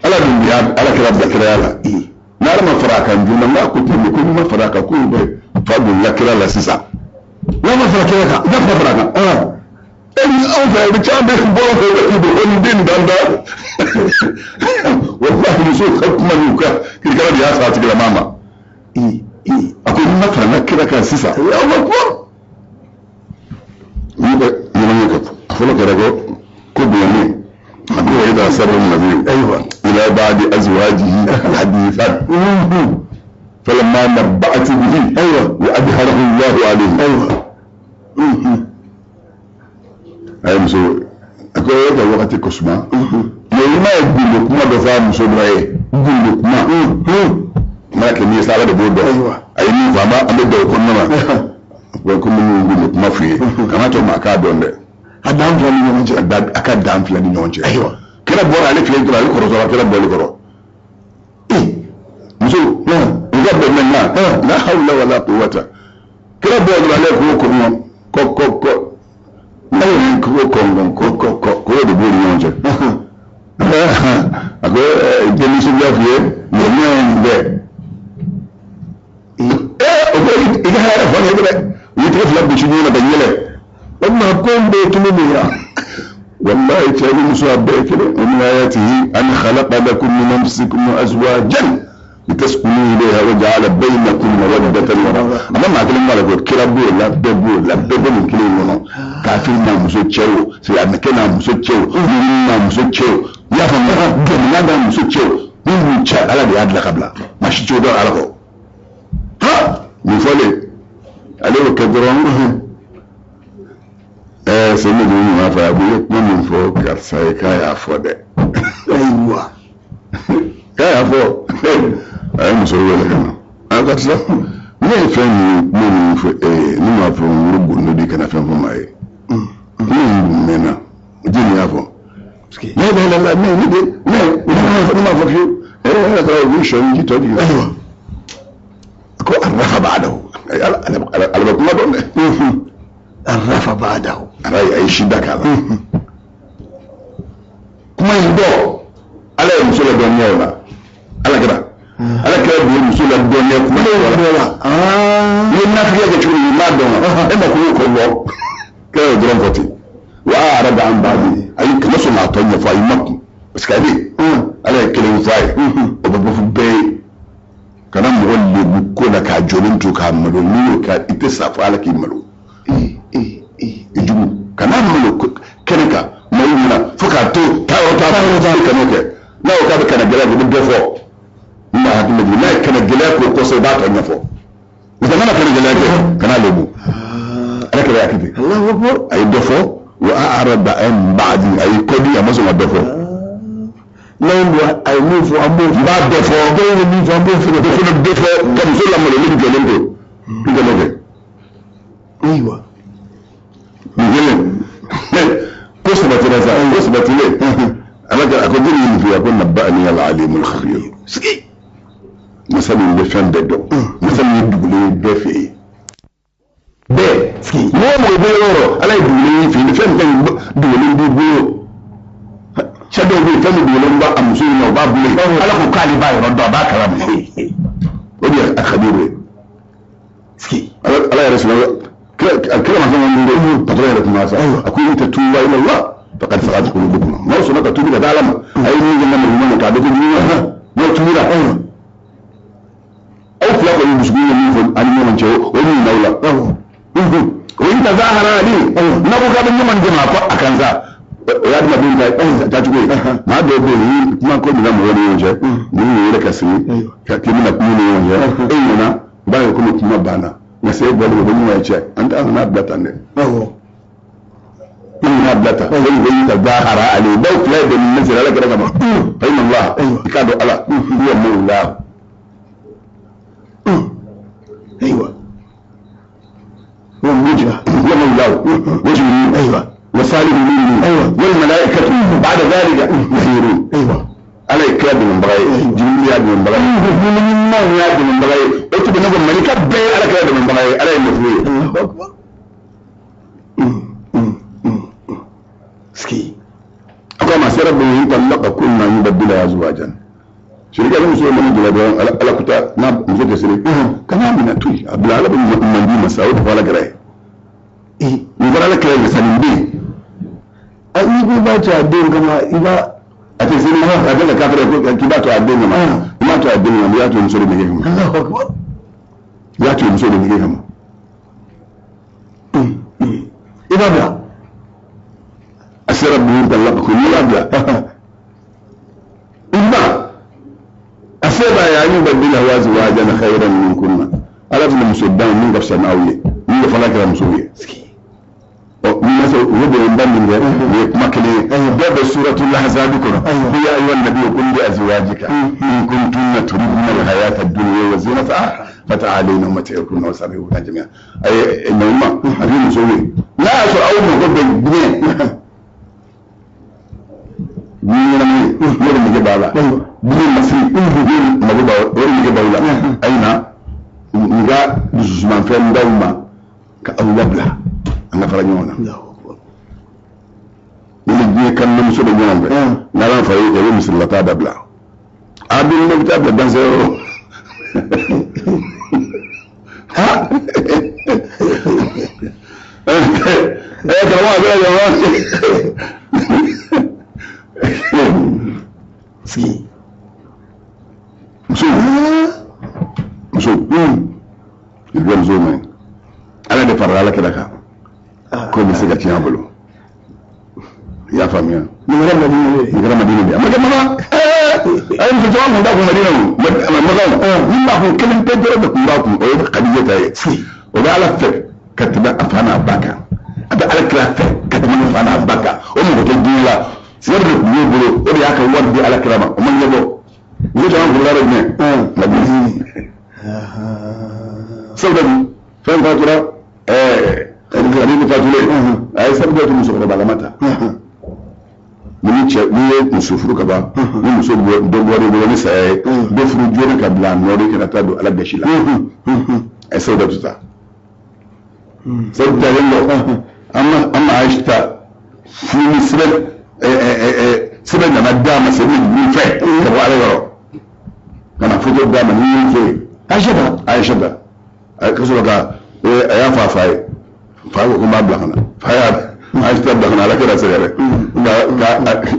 Ala dun de y'a ala kira bila kiraya la. N'ala ma fara a kan joona, n'a ko ten ko n'i ma fara a kan, k'o bɛ fa donla kira la sisan. N'a ma fara kira kan, n'a ma fara a kan, e ni anw fɛ, i bɛ caman bɛ bɔ fɛ i bɛ ko ni den dan da. Walahi, musow ka kuma n'u ka kirikara de y'a sa a tigilama ma. A ko n'i ma fara n ka kira kan sisan, aw ma kuma n'u ka ɲɔgɔn ye. Ka a fɔlɔ kɛra ko bonyanen, a ko wa idha asarra an-nabiyyu ayiwa ila ba'di azwajihi hadithan falamma nabba'at bihi ayiwa wa adharahu Allahu alayhi. Ayiwa. A ye muso, a ko e ka wagati ko suma, mɛ i ma ye gundo kuma dɔ fɔ a muso dɔ ye, gundo kuma mana kɛ min ye sa, ala de b'o dɔn. A ye min fɔ, an bɛ da o kɔnɔna na ko minnu gundo kuma f'u ye, kana to maa k'a dɔn dɛ. A dan fila ni ɲɔgɔn cɛ. A ka dan fila ni ɲɔgɔn cɛ. Ayiwa. Kira bɔra ale fɛ yen dɔrɔn, ale kɔrɔtɔra kira bɔli kɔrɔ. Muso u ka bɛn na, la hawla wala quwwata. Kira bɔra dɔrɔn, ale ko kɔngɔ kɔ kɔ kɔ, ko kɔngɔ kɔ kɔ kɔ, ko de b'u ni ɲɔgɔn cɛ. A ko denmuso b'a f'i ye mɛ ne ye nin bɛɛ. O ko i ka hɛrɛ fɔ ne ye dɛ, u ye tɛgɛ fila gosi ɲɔgɔn na ka yɛlɛ. O tuma ko in bɛɛ ye tulu min ye. Wallahi, cɛ ni muso a bɛɛ ye kelen. Wa min ayatihi an khalaqa lakum min anfusikum azwajan litaskunu ilayha wa ja'ala baynakum mawaddatan wa rahma. A ma maa kelen b'a la ko kira b'o la, bɛɛ b'o la, bɛɛ bɛ nin kelen in kɔnɔ. Kafiri n'a muso cɛ o, silamɛkɛ n'a muso cɛ o, mumini n'a muso cɛ o, i y'a faamuya, jamana n'a muso cɛ o, min b'u cɛ, ala de y'a dilan ka bila, maa si t'o dɔn ala kɔ. Ha, nin fɔlen, ale y'o kɛ dɔrɔn. Sɛmɛ de ɲuman fɔ, a ko i ye kuma min fɔ karisa ye, k'a y'a fɔ dɛ. Ayiwa. K'a y'a fɔ. A ye muso wele ka na. A karisa, ne ye fɛn min kuma min fɔ e ye, ne m'a fɔ n ko gundo di kana fɛn fɔ maa ye. Ne ye n mɛnna, jɔnni y'a fɔ? Ne la la ne ne de ne ne m'a fɔ fiyewu. Ala kɛra u bɛ sɔ ni ji tɔ jigin. Ayiwa. Ko arafa b'a dɔn, ala ala bɛ kuma dɔn dɛ. Arafa b'a da. Ala ye, a ye si da k'a la. Kuma in bɔ, ala ye muso ladɔnniya o la. Ala kɛra, ala kɛra bi ye muso ladɔnniya kuma dɔ la. N'i ye nafigiya kɛ cogo min, i m'a dɔn wa? E ma ko k'o bɔ. Kira y'o dɔrɔn fɔ ten. Wa a'rada an ba'di, ayi, kana sɔn k'a tɔ ɲɛfɔ, a y'i makun. Parce que a bɛ yen. Ala ye kelen fɔ a ye. O bɛ bɔ fɔ bɛɛ ye. Kana mɔgɔ lebu ko la k'a jɔlen to k'a malo. N'i y'o kɛ, i tɛ sa fo Ala k'i malo. I jugu, kana malo kɛnɛ kan maaw ɲɛna fo k'a to taayɔrɔ t'a bolo. I kan'o kɛ. N'a ko k'a bɛ kana gɛlɛya kɛ, i bɛ dɔ fɔ. N b'a hakili jigin, n'a ye kana gɛlɛya k'o kɔsɔn, i b'a tɔ ɲɛfɔ. Nka n'a ma kana gɛlɛya kɛ, kana lebu. Ala kɛra y'a kɛ ten. A ye dɔ fɔ. Wa a'rada an ba'di, a y'i kɔdi, a ma sɔn ka dɔ fɔ. N'anw don, a ye min fɔ, an b'o fɔ. N b'a dɔ fɔ. Dɔw ye min fɔ, an b'o fɔ. O fana dɔ fɔ ka muso lamalo ne jɔlen to. I kan'o kɛ. Ayiwa. Nin kelen ko sabatira sa, ko sabatilen. Ala ka a ko jiri nin f'i ye, a ko nabba'ani al-alimul khabir. Sigi. Masa min bɛ fɛn bɛɛ dɔn, masa min ye dugulen ye bɛɛ fɛ yen. Bɛɛ. Mɔgɔ o mɔgɔ bɛ yɔrɔ o yɔrɔ, Ala ye dugulen ye fɛ yen. Fɛn fɛn dugulen b'i bolo. Cɛ dɔw bɛ yen, fɛn min dugulen b'a a muso in na, o b'a bolo yen. Ala ko k'ale b'a yɔrɔ dɔn, a b'a kalama. O de ye a khabiru ye. Ala yɛrɛ sɔnna kira ma fɛn min don, patron yɛrɛ kuma sa. A ko in tatuba ila Allah faqad sagat qulubukum. N'aw sɔnna ka tuubi ka taa Ala ma, a ye min kɛ na ɲuman na k'a dɔn ko ɲuman n'aw tuubira, aw fila kɔni dusukun ye min fɔ an ni ɲɔgɔn cɛ, o min n'aw la. O in tazahara alayhi, n'a ko k'a bɛ ɲɔgɔn dɛmɛ, a ko a kan sa, o ye adamaden ta taacogo ye. Maa dɔw bɛ yen, ni kuma ko bɛna mɔgɔw ni ɲɔgɔn cɛ, ni y'u yɛrɛ ka sigi ka k'i bɛna kuma ni ɲɔgɔn cɛ, e ɲɛna i b'a ye komi kuma banna, nka se bɔlen o bɛ ɲɔgɔn ye cɛ, an t'a n'a bila tan dɛ. An n'a bila tan. O de bɛ tazahara alayhi, dɔw fila ye bɛn ni sera Ala kɛra kama. Fa inna Allah, i k'a dɔn Ala, huwa mawlahu. Ayiwa. Huwa mawlahu wa jibril. Ayiwa. Wa salihul mu'minin. Ayiwa. Wal malaikatu ba'da dhalika zahirun. Ayiwa. Ala ye kira dɛmɛbaga ye, Jibril y'a dɛmɛbaga ye, mumini ɲumanw y'a dɛmɛbaga ye. O tun bɛ ne ko malika bɛɛ ye Ala kira dɛmɛbaga ye, Ala ye nafolo ye. Allahu akbar. Sigi. A ko a ma sera bon in talaqa kunna yubaddila azwajan. Sirikɛ ni muso mana jɔla dɔrɔn, Ala kuta n'a muso tɛ siri, kana minɛ to yen, a bila Ala bɛ man di ma sa, o de fɔ Ala kira ye. Nin fɔra Ala kira ye, nka nin bɛ yen. N'i ko i b'a to a den kama, i b'a. A tɛ siri, a tɛ ka kafiri ko k'i b'a to a den kama. I m'a to a den kama, i y'a to muso de nege kama. Allahu akbar. I y'a to muso de nege kama. I b'a bila. A sera bon talaqa ko n'i y'a bila. Imma a se b'a ye an yubaddila azwajan khayran minkunna. Ala bɛna muso dan min ka fisa n'aw ye, min bɛ fana kɛra musow ye. Ɔ ni ma se u bɛ bɛn ba min kɛ, o ye kuma kelen ye. Dɔw bɛ suratul ahzab kɔnɔ. Ko ya ayyuhan nabiyyu qul li azwajika in kuntunna turidna al-hayata ad-dunya wa zinataha fata'alayna umatti'ukunna wa usarrihkunna jami'an. A ye ɲuman a bɛ musow ye. N'a y'a sɔrɔ aw mago bɛ diɲɛ ɲɛnama ye, o de nege b'a la. Diɲɛ masiri, o mago b'a, o de nege b'aw la. A ye na n ka dususumafɛn d'aw ma ka aw labila, an ka fara ɲɔgɔn na. Ni ni diɲɛ kanumuso bɛ ɲɔgɔn fɛ, n'Ala fa ye, i bɛ misirilata dabila. A bɛ ne bɛ taa bila dansɛyɔrɔ. Ha! Karamɔgɔ a bɛ na ɲɔgɔn. Sigi. Muso. Muso. I bɛ muso ma ɲi. Ala de farala Ala kira kan. Ko bɛ se ka tiɲɛ a bolo. I y'a faamuya? Nin kɛra Madina de ye. Nin kɛra Madina de ye. A ma kɛ Maka. A ye muso caman kun t'a kun Madina o. Maka o. Min b'a kun kelen pe dɔrɔn de kun b'a kun, o ye Kadija ta ye. O bɛ Ala fɛ ka tɛmɛ a fa n'a ba kan. A bɛ Ala kira fɛ ka tɛmɛ a fa n'a ba kan. O mɔgɔ tɛ diɲɛ la. Wari de tun b'o bolo, o de y'a ka wari di Ala kira ma. O ma ɲɛbɔ. Muso caman furula yɔrɔ jumɛn? Madina. Sabula fɛn fatura, Khadija fatulen, a ye sabu to musokɔrɔba lama ta. Ni cɛ n'i ye muso furu ka ban, ni muso dɔ bɔra i bolo ni saya ye, dɔ furu joona ka bila a nɔ de kana taa don Ala gasi la. A ye sabu to ta. Sabu talen dɔ, an ma Ayisa ta furu ni sɛbɛn sɛbɛn nana d'a ma sɛbɛn min fɛ ka bɔ Ala yɔrɔ, ka na foto d'a ma ni min fɛ yen. Ayisata. Ayisata ka sɔrɔ ka a y'a fɔ a fa ye, fa ko ko n b'a bila ka na. Fa y'a Ayisata bila ka na, ala kira sɛgɛrɛ. Nka ka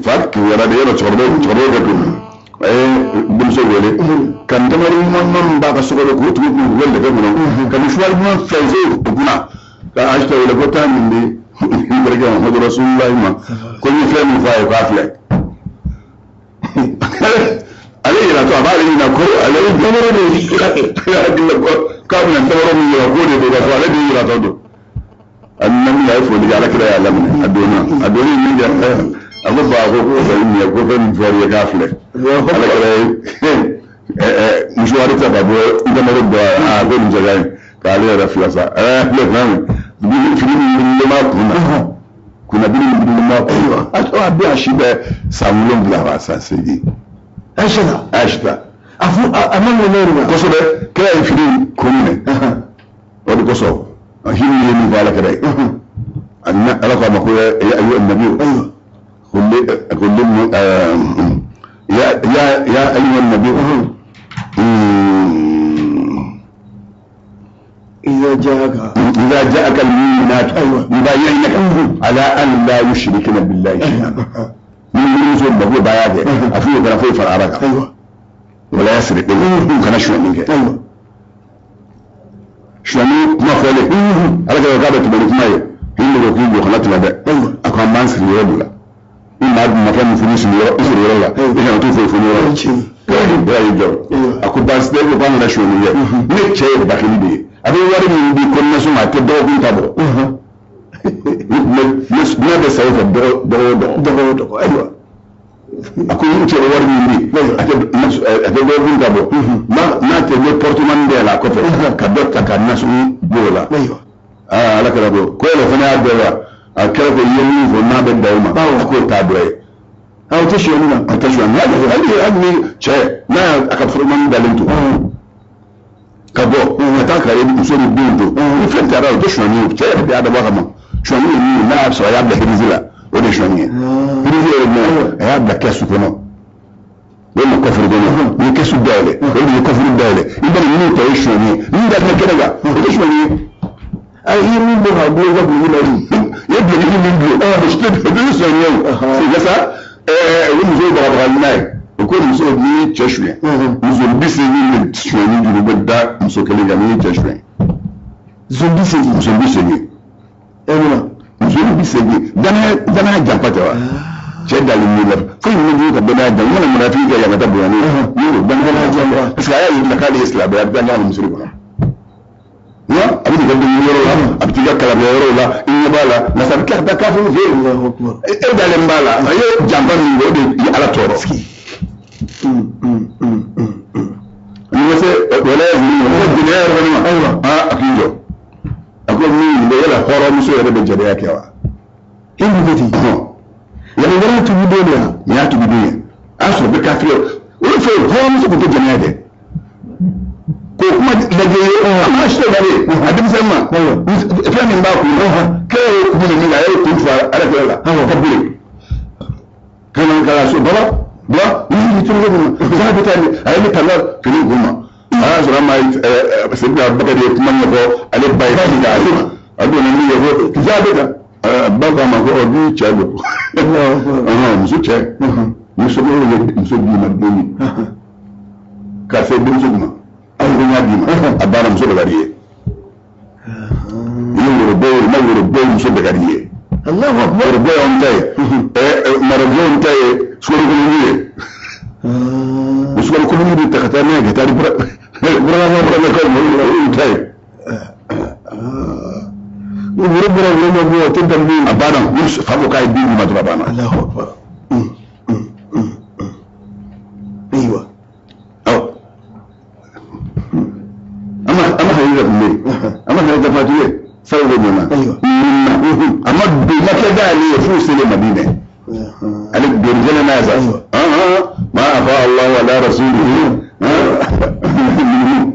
fa kewuyara de, yɔrɔ cɛkɔrɔba bɛ kun, a ye denmuso wele ka ntamaro ɲuman min b'a ka so kɔnɔ k'o tugu k'u kɛ lɛfɛ kɔnɔ, ka mouchoir ɲuman fɛnsɛ o kunna, ka Ayisata wele ko taa nin di n terikɛ Muhamadu Rasulullahi ma, ko n ye fɛn min fɔ a ye k'a filɛ. Ale yɛrɛ to a b'ale ɲininka ko ale ye ntamaro de ye, hakili la ko k'a bɛna ntamaro min yira k'o de don, k'a fɔ ale de yiratɔ don. A nana min, a ye foli kɛ, ala kira y'a laminɛ. A donna, a donni min kɛ, a ko ba ko ko fɛn min ye, ko fɛn min fɔra i ye k'a filɛ. Ala kira ye mouchoir ta ka bɔ ntamaro bɔ, a ko nin cɛ ka ɲi, k'ale yɛrɛ filɛ sa. Filɛ fɛn min, fini min birilen b'a kun na, kunnabiri min birilen b'a kun na, a bɛ a si bɛ san 7 wa san 8. Ayisata. Ayisata. A fɔ a ma ɲɛ ne ma. Kosɛbɛ, kira ye fini kun minɛ. O de kosɔn hinɛ ye min fɔ ala kira ye, ala ko a ma ko ya ayyuhan nabiyyu qul ya ya ya ayyuhan nabiyyu إذا جاءك إذا جاءك المؤمنات يبايعنك على أن لا يشركن بالله شيئا. من muso bako baya kɛ, a f'u ye kana foyi fara ala kan, wala yasriqu, kana sonyani kɛ. Sonyani kuma fɔlen, ala k'a bɛ tɛmɛ ni kuma ye, hinɛ ko k'i jɔ kana tɛmɛ dɛ. A ko an b'an siri yɔrɔ dɔ la, i maa makɛ min furu siri yɔrɔ, i siri yɔrɔ la, i kana t'o foyi furu yɔrɔ la. Kira y'i jɔ, a ko baasi tɛ, ko k'an kana sonyani kɛ. Ne cɛ ye bakili de ye, a bɛ wari min di kɔnɔnaso ma, a tɛ dɔgɔkun ta bɔ. Ne bɛ sa o fɛ dɔgɔ o dɔgɔ o dɔgɔ. Ayiwa. A ko n cɛ bɛ wari min di, a tɛ dɔgɔkun ta bɔ. N'a tɛ, n bɛ portemani dayɛlɛ a kɔfɛ ka dɔ ta ka nasɔngɔ bɔ o la. Aa, ala kɛra ko yɛrɛ fana y'a dɔn wa, a kɛra ko i ye min fɔ n'a bɛ dan o ma, a k'o t'a dɔ ye. A o tɛ sonyani na. A tɛ sonyani na. Hali ni cɛ n'a y'a ka portemani dalen to ka bɔ ka taa ka muso ni denw to, ni fɛn taara, o tɛ sonyani ye. Cɛ yɛrɛ de y'a dabɔ a kama. Sonyani ye min ye, n'a y'a sɔrɔ a y'a bila hirisi la, o de ye sonyani ye. Hirisi yɛrɛ jumɛn, a y'a bila kɛsu kɔnɔ walima kɔfuru kɔnɔ. N'i ye kɛsu dayɛlɛ walima i ye kɔfuru dayɛlɛ, i bɛ nin min ta, o ye sonyani ye. Min da kɛnɛ kan, o tɛ sonyani ye. A ye min bɔ ka bɔ i ka duloki la dun. I ye duloki min dulon, o tɛ sonyani ye o. C'est ça. O musow bagabaga n'a ye. O ko muso n'i ye cɛ suɲɛ, muso 80 de suɲɛni juru bɛ da muso kelen kan n'i ye cɛ suɲɛ. Muso 80. Muso 80. E mun Muso 80. Danaya janfa tɛ wa? Cɛ dalen b'i la, foyi ma jugu ka danaya janfa. N kana munafiki kɛ yan ka taa bonya n'o ye. N'o danaya janfa. Parce que a y'a yir'i la k'ale ye silamɛ ye, a bɛ taa ɲagami misiri kɔnɔ. Nka a bɛ n'i ka dumuni yɔrɔ la, a bɛ t'i ka kalanbila yɔrɔw la, i ɲɛ b'a la, nka a bɛ tila ka taa kafiriw fɛ yen. E dalen b'a la, a ye janfa min kɛ, o de ye ala tɔɔrɔ. Ni ma se wala ya zini, ko jɛnɛya yɛrɛ fana ma, aa, a k'i jɔ. A ko min bɛ yala hɔrɔnmuso yɛrɛ bɛ jɛnɛya kɛ wa? E mun ko ten? Yala wɛrɛ tugu den de wa? Nin y'a tugu den ye. A y'a sɔrɔ bɛ kafiri olu fɛ yen, hɔrɔnmuso tun tɛ jɛnɛya kɛ. K'o kuma lajɛ ye, a ma si lajɛ a denmisɛnnin ma, fɛn min b'a kun na, k'e ye kun min kɛ, a y'o kun fa ala kɛlɛ la ka boli ka na ka so baba baba ni turu ko mun bɛ taa, a ye ne ta fini kun ma. A y'a sɔrɔ a ma Seydina Bakari ye kuma ɲɛfɔ ale ba ye, k'a ale ma a donna min ye ko kisɛ bɛ kan. Ba ko a ma ko ɔ du cɛ don, muso cɛ ni somɔgɔw ye muso d'i ma don min, karisa ye denmuso ma, aw ko n y'a d'i ma, a banna, muso bɛ ka di ye. I ye woro bɔ ye, ma woro bɔ, muso bɛ ka di ye. Woro bɔ y'anw ta ye, marabɔ y'anw ta ye, sukaro kolonju ye. O sukaro kolonju bɛ ta ka taa n'a ye ka taa di burama ma, o y'u ta ye. Woro bɔra, woro ma bɔ, o tɛ danbe ye. A banna, ni fa ko k'a ye den d'i ma dɔrɔn, a banna. Alahu akbar. Ayiwa. Awɔ. Ama Khadija tun bɛ yen, ama Khadija fatulen sabu bɛ ɲɛna. A ma don ma kɛ d'ale ye f'u selen Madinɛ. Ale don kelen n'a ye sa. Ma afa Allahu ala rasulihi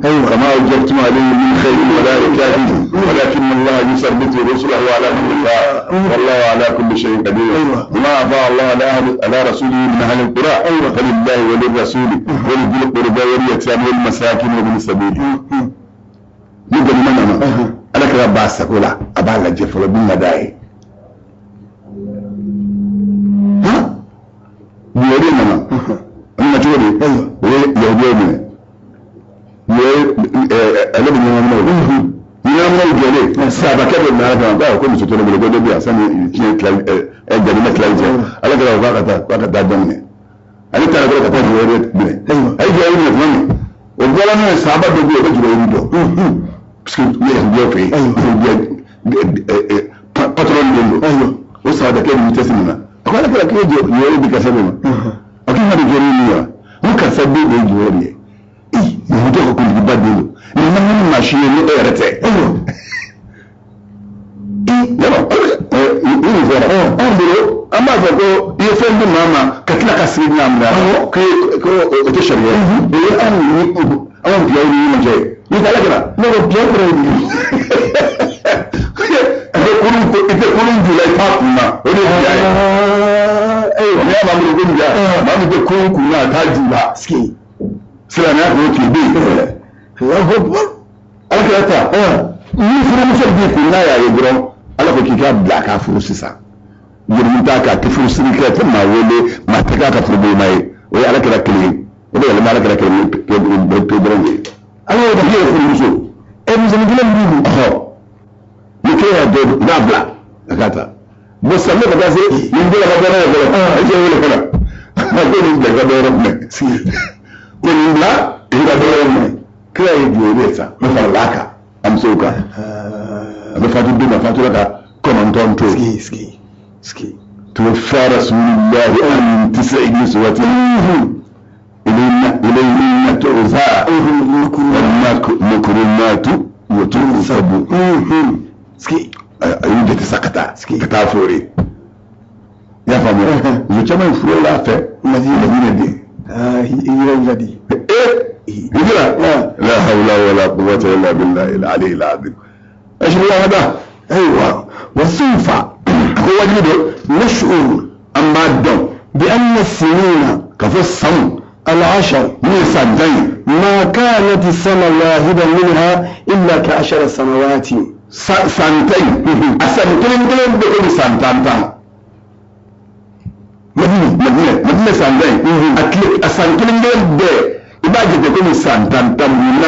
فما أوجبتم عليه من خيل ولا ركاب ولكن الله يثبت رسله على من يشاء والله على كل شيء قدير. وما أفاء الله على رسوله من أهل القرى فلله وللرسول ولذي القربى واليتامى والمساكين وابن السبيل. Ni ganima nana, Ala kira b'a sago la, a b'a lajɛ fɔlɔ min ka d'a ye. Juwayiriya nana, a nana cogo di? O ye yahudiyaw minɛ, ale bɛ ɲɛnaminɛw ɲɛnaminɛw jɔlen sahabakɛ dɔ nana ka na ko muso tɛ ne bolo, ko dɔ bɛ yan sani tiɲɛ tilali ganima tilali cɛ. Ala kira ko k'a ka taa dɔ minɛ. Ale taara dɔrɔn ka taa Juwayiriya minɛ. A ye Juwayiriya minɛ tuma min, o bɔra n'o ye, sahaba dɔ bɛ yen, o bɛ Juwayiri dɔn, parce que ne yahudiyaw fɛ yen, yahudiya patron den don. O sahabakɛ ni vitesse min na, a ko Ala kira k'e Juwayiri di karisa de ma. A ko i ma di Juwayiri min wa? N ko karisa den de ye Juwayiri ye. Ee, yahudiyaw ka kuntigiba den don, nin man kan ni maa si ye ni e yɛrɛ tɛ. Yɔrɔ ni nin fɔra anw bolo, an b'a fɔ ko i ye fɛn di maa ma ka tila ka segin k'a minɛ, ko o tɛ sariya ye. O ye anw ni anw biyaw ni ɲɔgɔn cɛ ye. N'i taara kɛra ne ko biya kɔrɔ ye di? I tɛ kurun ju la, i t'a kun na, o de ye biya ye. Ayiwa, n'i y'a mɛn ko biya, maa min tɛ kurun kun na, a t'a ju la. Silamɛya k'o tile bɛ yen. Allahu akbar. Ala kira ta ni furumuso b'i kun n'a y'a ye dɔrɔn, Ala ko k'i k'a bila a k'a furu sisan. Jurumu t'a kan, a tɛ furu siri kɛ, tɛ maa wele, maa tɛ k'a ka furubonma ye. O ye Ala kira kelen ye, o de yɛlɛma Ala kira kelen pe dɔrɔn de ye. Ala y'o de ye furumuso. Musonin kelen min b'i kun. Ni kelen y'a dɔn, i b'a bila a k'a ta. Bon, samiya ka taa se nin bolo ka bɔ n'a ye fɔlɔ, a cɛ wele fana. A ko nin bila i ka dɔ wɛrɛ minɛ. Ko nin bila i ka dɔ wɛrɛ minɛ. Kira ye jɔyɔrɔ ye sa, n farala a kan, a musow kan. A bɛ fatu don, a fatura ka 9 to. توفى رسول الله عن 9 نسوة إليهن تعزى والمكرمات وتنصب. A y'u jate sa ka taa ka taa foori. I y'a faamu, muso caman ye furu la fɛ Madina de. Hijira ladi. Hijira. La hawla wala quwwata illa billahi al-ali al-azim. Ashhadu hada. Ayiwa, وسوف ko wajibi don. نشعر An b'a dɔn. بأن السنين Ka fɔ sanw العشر min ye san 10 ye. ما كانت السنة الواحدة منها إلا كعشر سنوات. San 10 in, a san kelen kelen bɛ komi san 10 10. Madina san 10 in, a tile, a san kelen kelen bɛɛ, i b'a jate komi san 10 10. Mun na?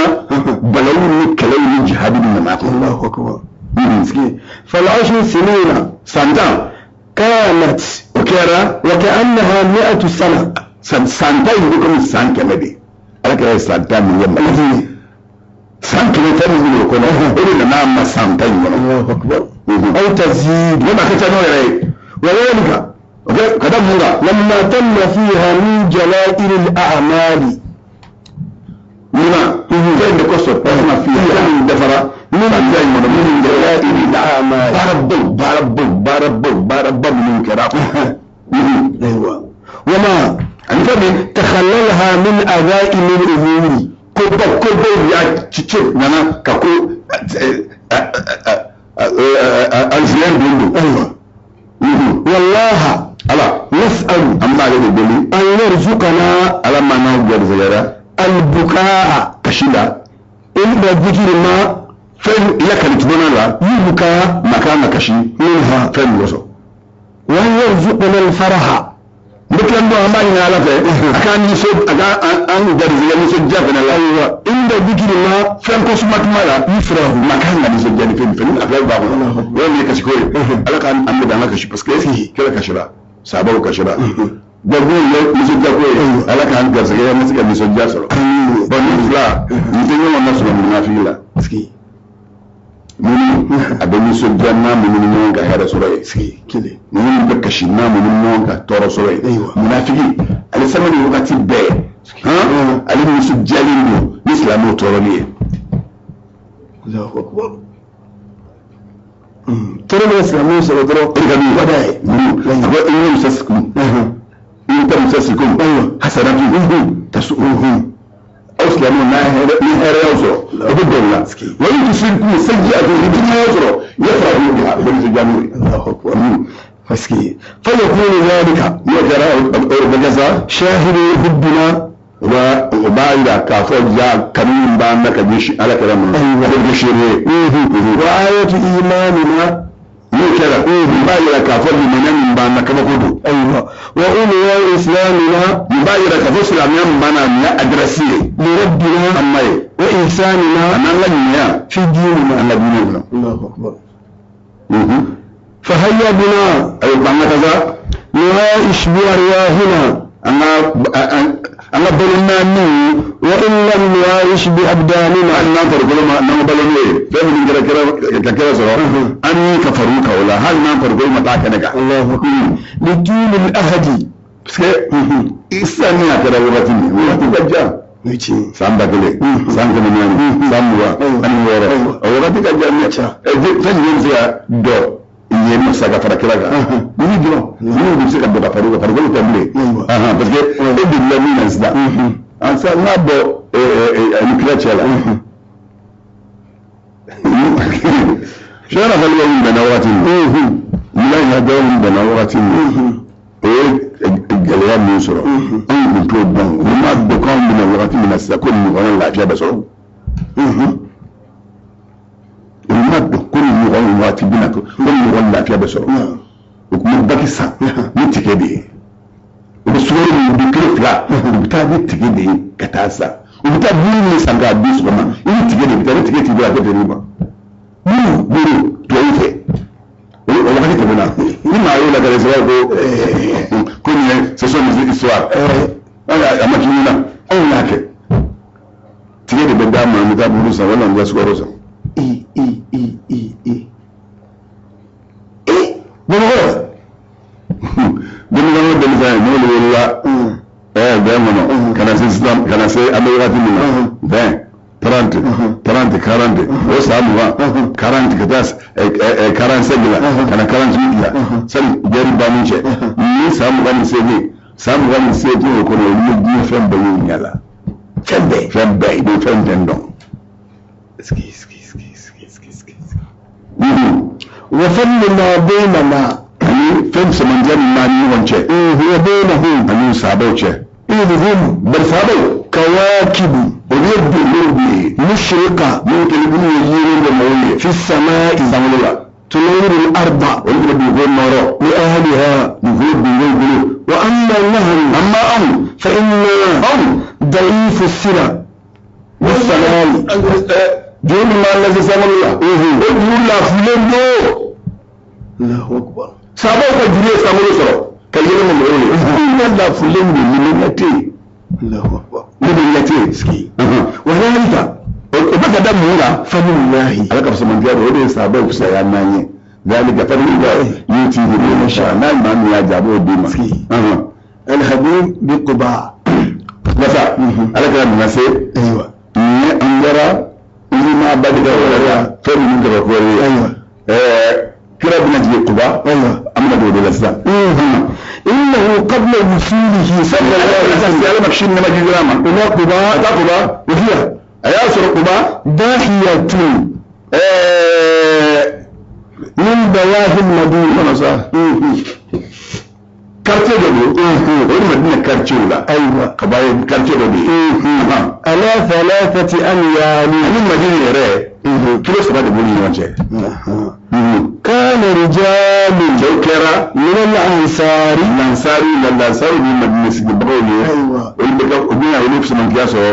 Balawu ni kɛlɛw ni jihadi ni nana kɔnɔ. الله أكبر. فالعشر سنين San 10 كانت o kɛra وكأنها 100 سنة. San 10 in bɛ komi san 100 de. Ala kɛra ye san 10 min ye Madina, san 100 fɛn min bɛ o kɔnɔ, o de nana a ma san 10 in kɔnɔ. الله أكبر. أو تزيد. Ne ma kɛ ca n'o yɛrɛ ye. وذلك O kɛ ka da mun kan? لما تم فيها من جلائل الأعمال. Munna fɛn de kosɔn tasuma fiye fɛn min dafara san 10 in kɔnɔ, minnu جلائل الأعمال. Baarabaw baarabaw baarabaw baaraba minnu kɛra a kɔnɔ. أيوة، وما Ani fɛn min تخللها من عزائم الأمور. Koba kobaw y'a cice nana ka ko alisilamɛ don don. أيوة، والله Ala نسأل an b'ale de deli أن يرزقنا Ala ma n'aw garisɛgɛra البكاء kasi la عند ذكر ما fɛn lakali tuma la يبكى ma kan ka kasi منها fɛn min kosɔn. وأن يرزقنا الفرح N bɛ tila dɔn, an b'a ɲini Ala fɛ a k'an nisɔn, a k'an garisɛgɛ nisɔndiya fana la. أيوة، عند ذكر ما Fɛn ko suma tuma la يفرح ma kan ka nisɔndiya ni fɛn min fɛn ni lafiya b'a kɔnɔ, o ye kasi ko ye. Ala k'an an bɛ dan an ka kasi, parce que kira kasira, sahabaw kasira. Donc n'o ye nisɔndiya ko ye, Ala k'an garisɛgɛ an ka se ka nisɔndiya sɔrɔ. Bon, nin fila nin tɛ ɲɔgɔn nasɔrɔ munafiki la. Minnu a bɛ nisɔndiya n'a minnu ni ɲɔgɔn ka hɛrɛ sɔrɔ ye, kelen minnu bɛ kasi n'a minnu ni ɲɔgɔn ka tɔɔrɔ sɔrɔ ye. Ayiwa. Munafiki, ale sanga ni wagati bɛɛ han, ale nisɔndiyalen don ni silamɛw tɔɔrɔli ye. Allahu akbar. Tɔɔrɔ bɛ silamɛw sɔrɔ dɔrɔn O de ka di o ka d'a ye. A ko in yamsaskum in tamsaskum hasanatun tasu'uhum. silamɛw n'a hɛrɛ ni hɛrɛ y'aw sɔrɔ o bɛ bɛn o la wa in tusibkum sayyi'atun ni juguya y'aw sɔrɔ yafrahu biha o bɛ nisɔndiya n'o ye. Allahu akbar. Parce que فيكون ذلك N'o kɛra, o bɛ kɛ sa. شاهد حبنا. O b'a yira k'a fɔ ja kanu min b'an na ka ɲɛsin ala kɛra ma, Ayiwa. o bɛ kɛ seere ye. وآية إيماننا. N'o kɛra, nin b'a yira k'a fɔ limaniya min b'an na, kabako don. أيوة، وعلو إسلامنا. Nin b'a yira k'a fɔ silamɛya min b'an na, nin ye adresse ye لربنا an ma ye وإحساننا a n'an ka ɲumanya في ديننا. An ka diinɛ kɔnɔ. الله أكبر. فهيا بنا Ayiwa, an ka taa sa. نعايش بأرواحنا. An ka balo naani. وإن لم نعايش بأبداننا. Hali n'an farikolo ma n'an ka balo n'o ye fɛn minnu kɛra ka kɛra sɔrɔ an ni ka far'u kan o la, hali n'an farikolo ma taa kɛnɛ kan. الله أكبر. لطول الأهد. Parce que sisan ni a kɛra wagati min, wagati ka jan. San 1000, san 400, san 26, o wagati ka jan dɛ. Fɛn jumɛn bɛ se ka dɔ yen nɔ sa ka fara kira kan? Ni dɔrɔn minnu bɛ se ka dɔ ka far'u kan, farikolo tɛ bilen, parce que e delila min na sisan, an sa n'a bɔ ani kira cɛ la. Sɛgɛnna fali min bɛnna wagati min, Milan ka dɔw min bɛnna wagati min, o ye gɛlɛya min sɔrɔ, anw tun t'o dɔn. U m'a dɔn k'anw bɛna wagati min na sisan ko nin ɲɔgɔnna lafiya bɛ sɔrɔ. U m'a dɔn ko nin ɲɔgɔn waati bɛna, ko nin ɲɔgɔn lafiya bɛ sɔrɔ. U tun bɛ baki san ni tigɛ de ye. U bɛ sukaro min dun kilo 2, u bɛ taa ni tigɛ de ye ka taa san. U bɛ taa buru min san k'a dun sɔgɔma, i ni tigɛ de bɛ taa. Ni tigɛ t'i bolo, a tɛ feere i ma. Buru tubabu fɛ, o wagati tɛmɛna. Ni maa y'o lakale sɛbɛn ko nin ye, ce sont des histoires, a ma k'i ɲɛna. Anw y'a kɛ, tigɛ de bɛ d'a ma, an bɛ taa buru san walima an bɛ taa sukaro san. I i i i i i Bamakɔ. Denmisɛnnin o denmisɛnnin n'olu wolola 20 kɔnɔ ka na se sisan, ka na se an bɛ wagati min na, 20, 30, 30, 40, o san 20, 40 ka taa 45 la, ka na 48 la, sani guerre banni cɛ, ni san 28, san 28 o kɔnɔ, olu ye diɲɛ fɛn bɛɛ y'u ɲɛ la. Fɛn bɛɛ. Fɛn bɛɛ, i bɛ fɛn fɛn dɔn. Ski ski ski ski ski ski. وفضل ما بيننا. Ani fɛn sɛmɛntiya min b'an ni ɲɔgɔn cɛ. وبينهم. Ani sahabaw cɛ. إذ هم Bari sahabaw كواكب olu ye dondow de ye. مشرقة. Minnu kɛlen minnu ye yiri de mɔgɔw ye. في السماء. Sankolo la. تنور الأرض Olu bɛ dugukolo nɔrɔ. لأهلها. Dugukolo dugukolo bolo. وأما نحن Amma anw فإنا anw ضعيف السنة والسلام. Juru min b'an lase sankolo la, o juru lafilen don. الله أكبر. Sahabaw ka juru ye sankolo sɔrɔ ka yɛlɛ ma mɔgɔw ye. Anw ka lafilen don, limaniya tɛ yen. الله أكبر. Limaniya tɛ yen. وذلك O bɛ ka da mun kan? فضل الله. Ala ka fisamantiya don, o de ye sahabaw fisaya n'an ye. ذلك فضل الله يؤتيه من يشاء. N'a maa min y'a jɛ, a b'o d'i ma. الحبيب بقباء. Masa ala kɛra nana se. أيوة. Nin ye an bɔra ni ma ba de ka waleya fɛn minnu kabako ye. أيوة. Kira bɛna jigin Kuba. أيوة. An bɛna don o de la sisan. إنه قبل وصوله صلى الله عليه وسلم Ala ma kisi nɛma jigin ma إلى ka قباء taa Kuba, وهي a y'a sɔrɔ Kuba ضاحية من ضواحي المدينة. Kɔnɔ sa, quartier dɔ don, o ye Madina quartier la. أيوة. Kaba ye quartier dɔ de ye. على 3 أميال. Ani Madina yɛrɛ, kilo 3 de b'u ni ɲɔgɔn cɛ. كان رجال Cɛw kɛra من الأنصار. Lansari la, lansari ni Madina sigibagaw ye. أيوة. Olu bɛ ka u bɛna olu fisamantiya sɔrɔ.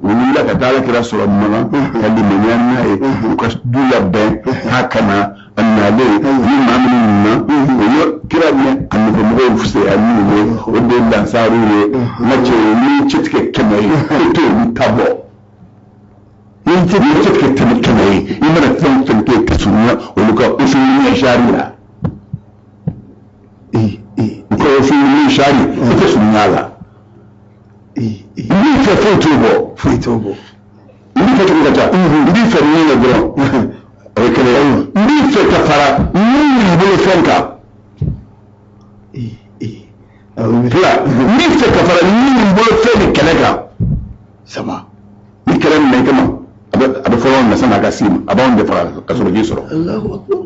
U wulila ka taa ala kira sɔrɔ Makan ka limaniya n'a ye, u ka du labɛn k'a ka na. A nalen ni maa minnu nana, o ye kira ni a nɔfɛmɔgɔw fisaya minnu ye, o de ye lansariw ye. N ka cɛ, ni cɛ tigɛ 100 ye, e t'olu ta bɔ. Ni cɛ tigɛ tɛmɛ 100 ye, i mana fɛn o fɛn kɛ ka surunya olu ka usuliya sari la, إيه إيه. U ka usuliya sari, i tɛ surunya la. إيه إيه. N b'i fɛ, foyi t'o bɔ. Foyi t'o bɔ. N b'i fɛ cogo ka ca. N b'i fɛ min na dɔrɔn, o ye kelen ye. N b'i fɛ ka fara min b'i bolo fɛn kan. إيه إيه. أعوذ بالله. Fila, n b'i fɛ ka fara min b'i bolo fɛn ni kɛlɛ kan. Saba. A b'anw de faga ka sɔrɔ k'i sɔrɔ. Allahu akbar.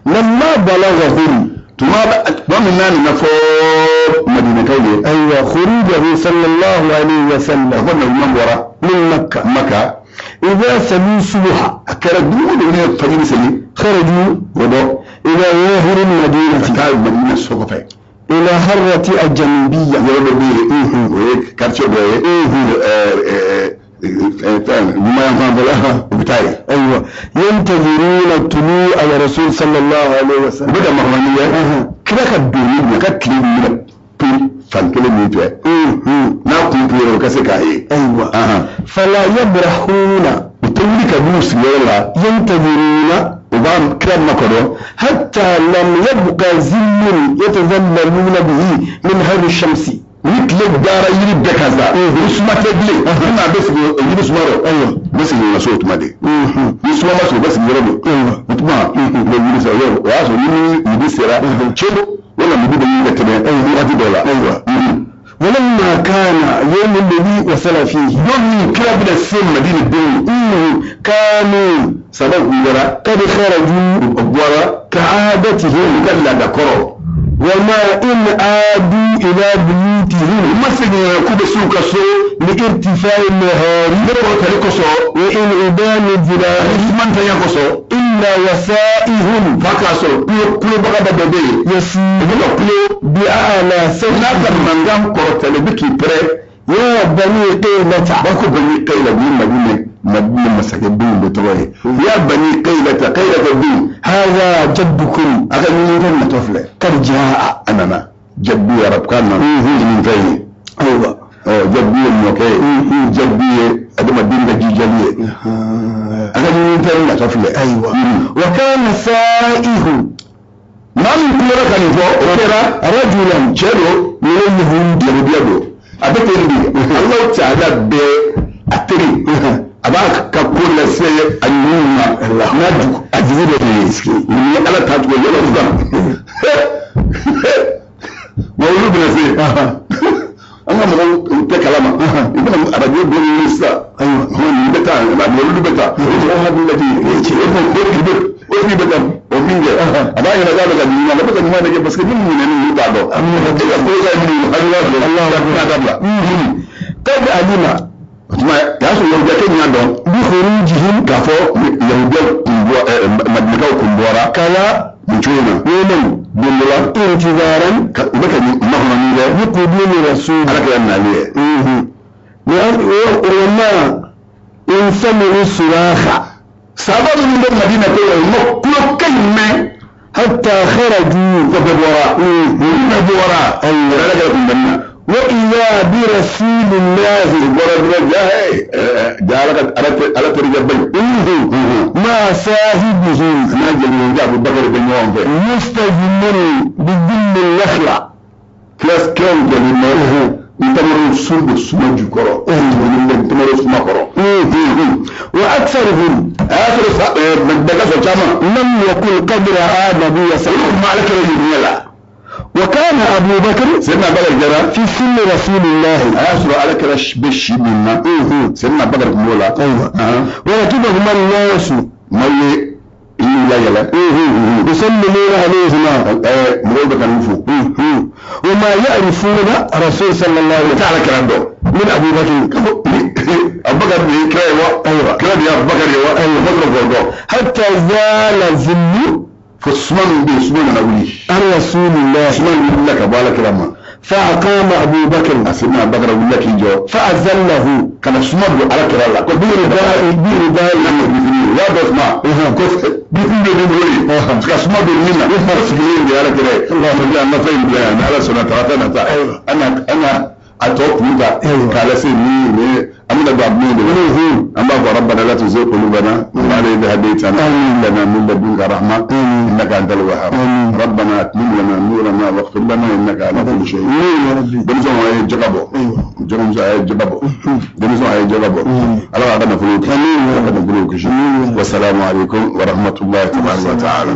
Lamma balagahum. Tuma min n'a nana fɔ Madinakaw ye. Ayiwa, khurujahu sallallahu alayhi wa sallam. A ko nabi ɲuman bɔra. Min Makka. Makka. Idha salu subha. A kɛra dugu o dugu ne ye fajiri seli. Kharaju. O bɔ. Ila zahiri madinati. Ka taa Madina so kɔfɛ. Ila harrati al-janubiyya. Yɔrɔ dɔ bɛ yen, o ye quartier dɔ ye. Fɛn ɲuman fanfɛla, u bɛ taa yen. Ayiwa, yantaziruna tulu'a rasul sallallahu alayhi wa sallam. U bɛ ka makɔnɔni kɛ. Kira ka donni min a ka tile minɛ pe fan kelen min fɛ. N'a kun puyera, u ka se k'a ye. Ayiwa. Fala yabrahuna. U tɛ wuli ka b'u sigiyɔrɔ la. Yantaziruna. U b'a kira makɔnɔ. Hatta lam yabqa zillun yatazallaluna bihi min harri shamsi. Ni tile dara yiri bɛɛ kan sa, ni suma tɛ bilen, ni maa bɛ sigi yiri suma rɔ, u bɛ sigi u ka so o tuma de. Ni suma ma sɔrɔ, u bɛ sigi yɔrɔ don. O tuma u bɛ wuli sa, o y'a sɔrɔ ni midi sera celo, wala midi bɛ ɲini ka tɛmɛ waati dɔw la. Walamma kana yawm alladhi wasala fihi. Don min kira bɛna se Madina don. Kanu. Sabaw kun bɔra. Qad kharaju. U bɔra. Ka'adatihim. U ka laada kɔrɔ. Wama in aadu ila buyutihim. U ma segin k'u bɛ s'u ka so. Liirtifai nahari. Ne kɔrɔtali kosɔn. Wa in'idami zilal. Ani sumantanya kosɔn. Illa wasaihum. F'a k'a sɔrɔ kulobaga dɔ bɛ yen. Yasi. U bɛ ka kulo. Bi a'la sawti. N'a ka mankan kɔrɔtalen, u bɛ k'i pɛrɛn. Ya bani Qaylata. B'a ko bani Qayla ni Madina masakɛ denw de tɔgɔ ye. Ya bani Qaylata, Qaylata denw. Hadha jaddukum. A ka ɲinifɛn natɔ filɛ. Qad jaa. A nana. Jaddu ye arabukan na. Ɲinifɛn ye. Ayiwa. Jaddu ye mɔkɛ ye. Jaddu ye adamaden ka jijali ye. A ka ɲinifɛn natɔ filɛ. Ayiwa. Wa kana sa'ihu. Maa min kulera ka nin fɔ, o kɛra. Rajulan. Cɛ don. Min al-yahudi. Yahudiya don. A bɛ ten de. Alahu taala bɛɛ a teri. A b'a ka ko lase a ɲumanw ma. N'a jugu a jugu dɔ de ye. Nin ye Ala ta cogo ye yɔrɔ sisan. Nka olu bɛna se. An ka mɔgɔw tɛ kalama. I bɛna arajo dɔ ɲini sisan. Ayiwa, nin bɛ taa, olu bɛ taa. O mɔgɔw hakili la jigin. O tigi bɛ ka o min kɛ, a b'a ɲɛna k'a bɛ ka ɲuman, a bɛ ka ɲuman de kɛ parce que minnu ɲinɛnen olu t'a dɔn. E ka ko ka minnu hakili b'a dɔn. Ala dabila. Qad alima. O tuma a y'a sɔrɔ yahudiyakɛ in y'a dɔn. Bi khurujihim. K'a fɔ yahudiyaw kun bɔ madinakaw kun bɔra. Kala. Nin cogo in na. Yawman. Don dɔ la. Intizaran. U bɛ ka makɔnɔni kɛ. Bi qudumi rasul. Ala kɛra nali ye. Wa ma in sami'u suraha. Sahaba minnu bɛ Madina ko u ma kulokan in mɛn. Hatta kharaju. Ko bɛɛ bɔra. Olu bɛɛ bɔra. Ala kɛra kunbɛnni na. Wa idha bi rasulillahi. U bɔra dɔrɔn, ja ja ala ka ala terikɛ ba in. Ma sahibihi. N'a jɛɲɔgɔnkɛ Abubakar bɛ ɲɔgɔn fɛ. Mustazilun bi dhilli nakhla. Kira kiraw jɔlen bɛ. Ntamaro sun bɛ suma jukɔrɔ. Ntamaro suma kɔrɔ. Wa aktharuhum. A y'a sɔrɔ sa bɛɛ ka sɔrɔ caman. Lam yakun qad ra'a nabiyya Olu tun ma ala kira ye ɲɛ la. Wa kana Abu Bakr. Seyidina Bakar kɛra. Fi sinni rasulillahi. A y'a sɔrɔ ala kira bɛ si min na. Seyidina Bakar tun b'o la. Ayiwa. Wa rakibahuma an-nasu. Maaw ye i y'u layɛlɛ. Yusallimuna alayhima. Mɔgɔw bɛ ka n'u fo. Wa ma ya'rifuna rasul sallallahu alayhi wa sallam. Ala kira dɔn. Min Abu Bakr. Abubakar de ye kira ye wa? Ayiwa. Kira de ye Abubakar ye wa? Ayiwa. O ma sɔrɔ k'o dɔn. Hatta zala zillu. Fo suma min bɛ yen, suma nana wuli. An rasulillahi. Suma in wulila ka bɔ ala kira ma. Fa aqama Abu Bakr. A Seyidina Abubakar wulila k'i jɔ. Fa azallahu. Ka na suma don ala kira la. Ko bi ridai bi ridai. U y'a dɔn suma. Ko bifini bɛ min bolo yen. Ka suma don min na. O sigilen de ye ala kira ye. An ka fɛn in bila yan ni ala sɔnna tarata nata. An ka a tɔ kun ta k'a lase ni an bɛna don a min de la. An b'a fɔ rabbana la tuzigh qulubana ba'da idh hadaytana wa hab lana min ladunka rahma innaka antal wahhab rabbana atmim lana nurana waghfir lana innaka ala kulli shay'in qadir. Denmisɛnw a ye jaga bɔ. Jɔnmuso a ye jaga bɔ. Denmisɛnw a ye jaga bɔ. Ala k'a ka nafolo kisi. Ala k'a ka nafolo kisi. Wasalaamu aleykum wa rahmatulahi taala wa taala.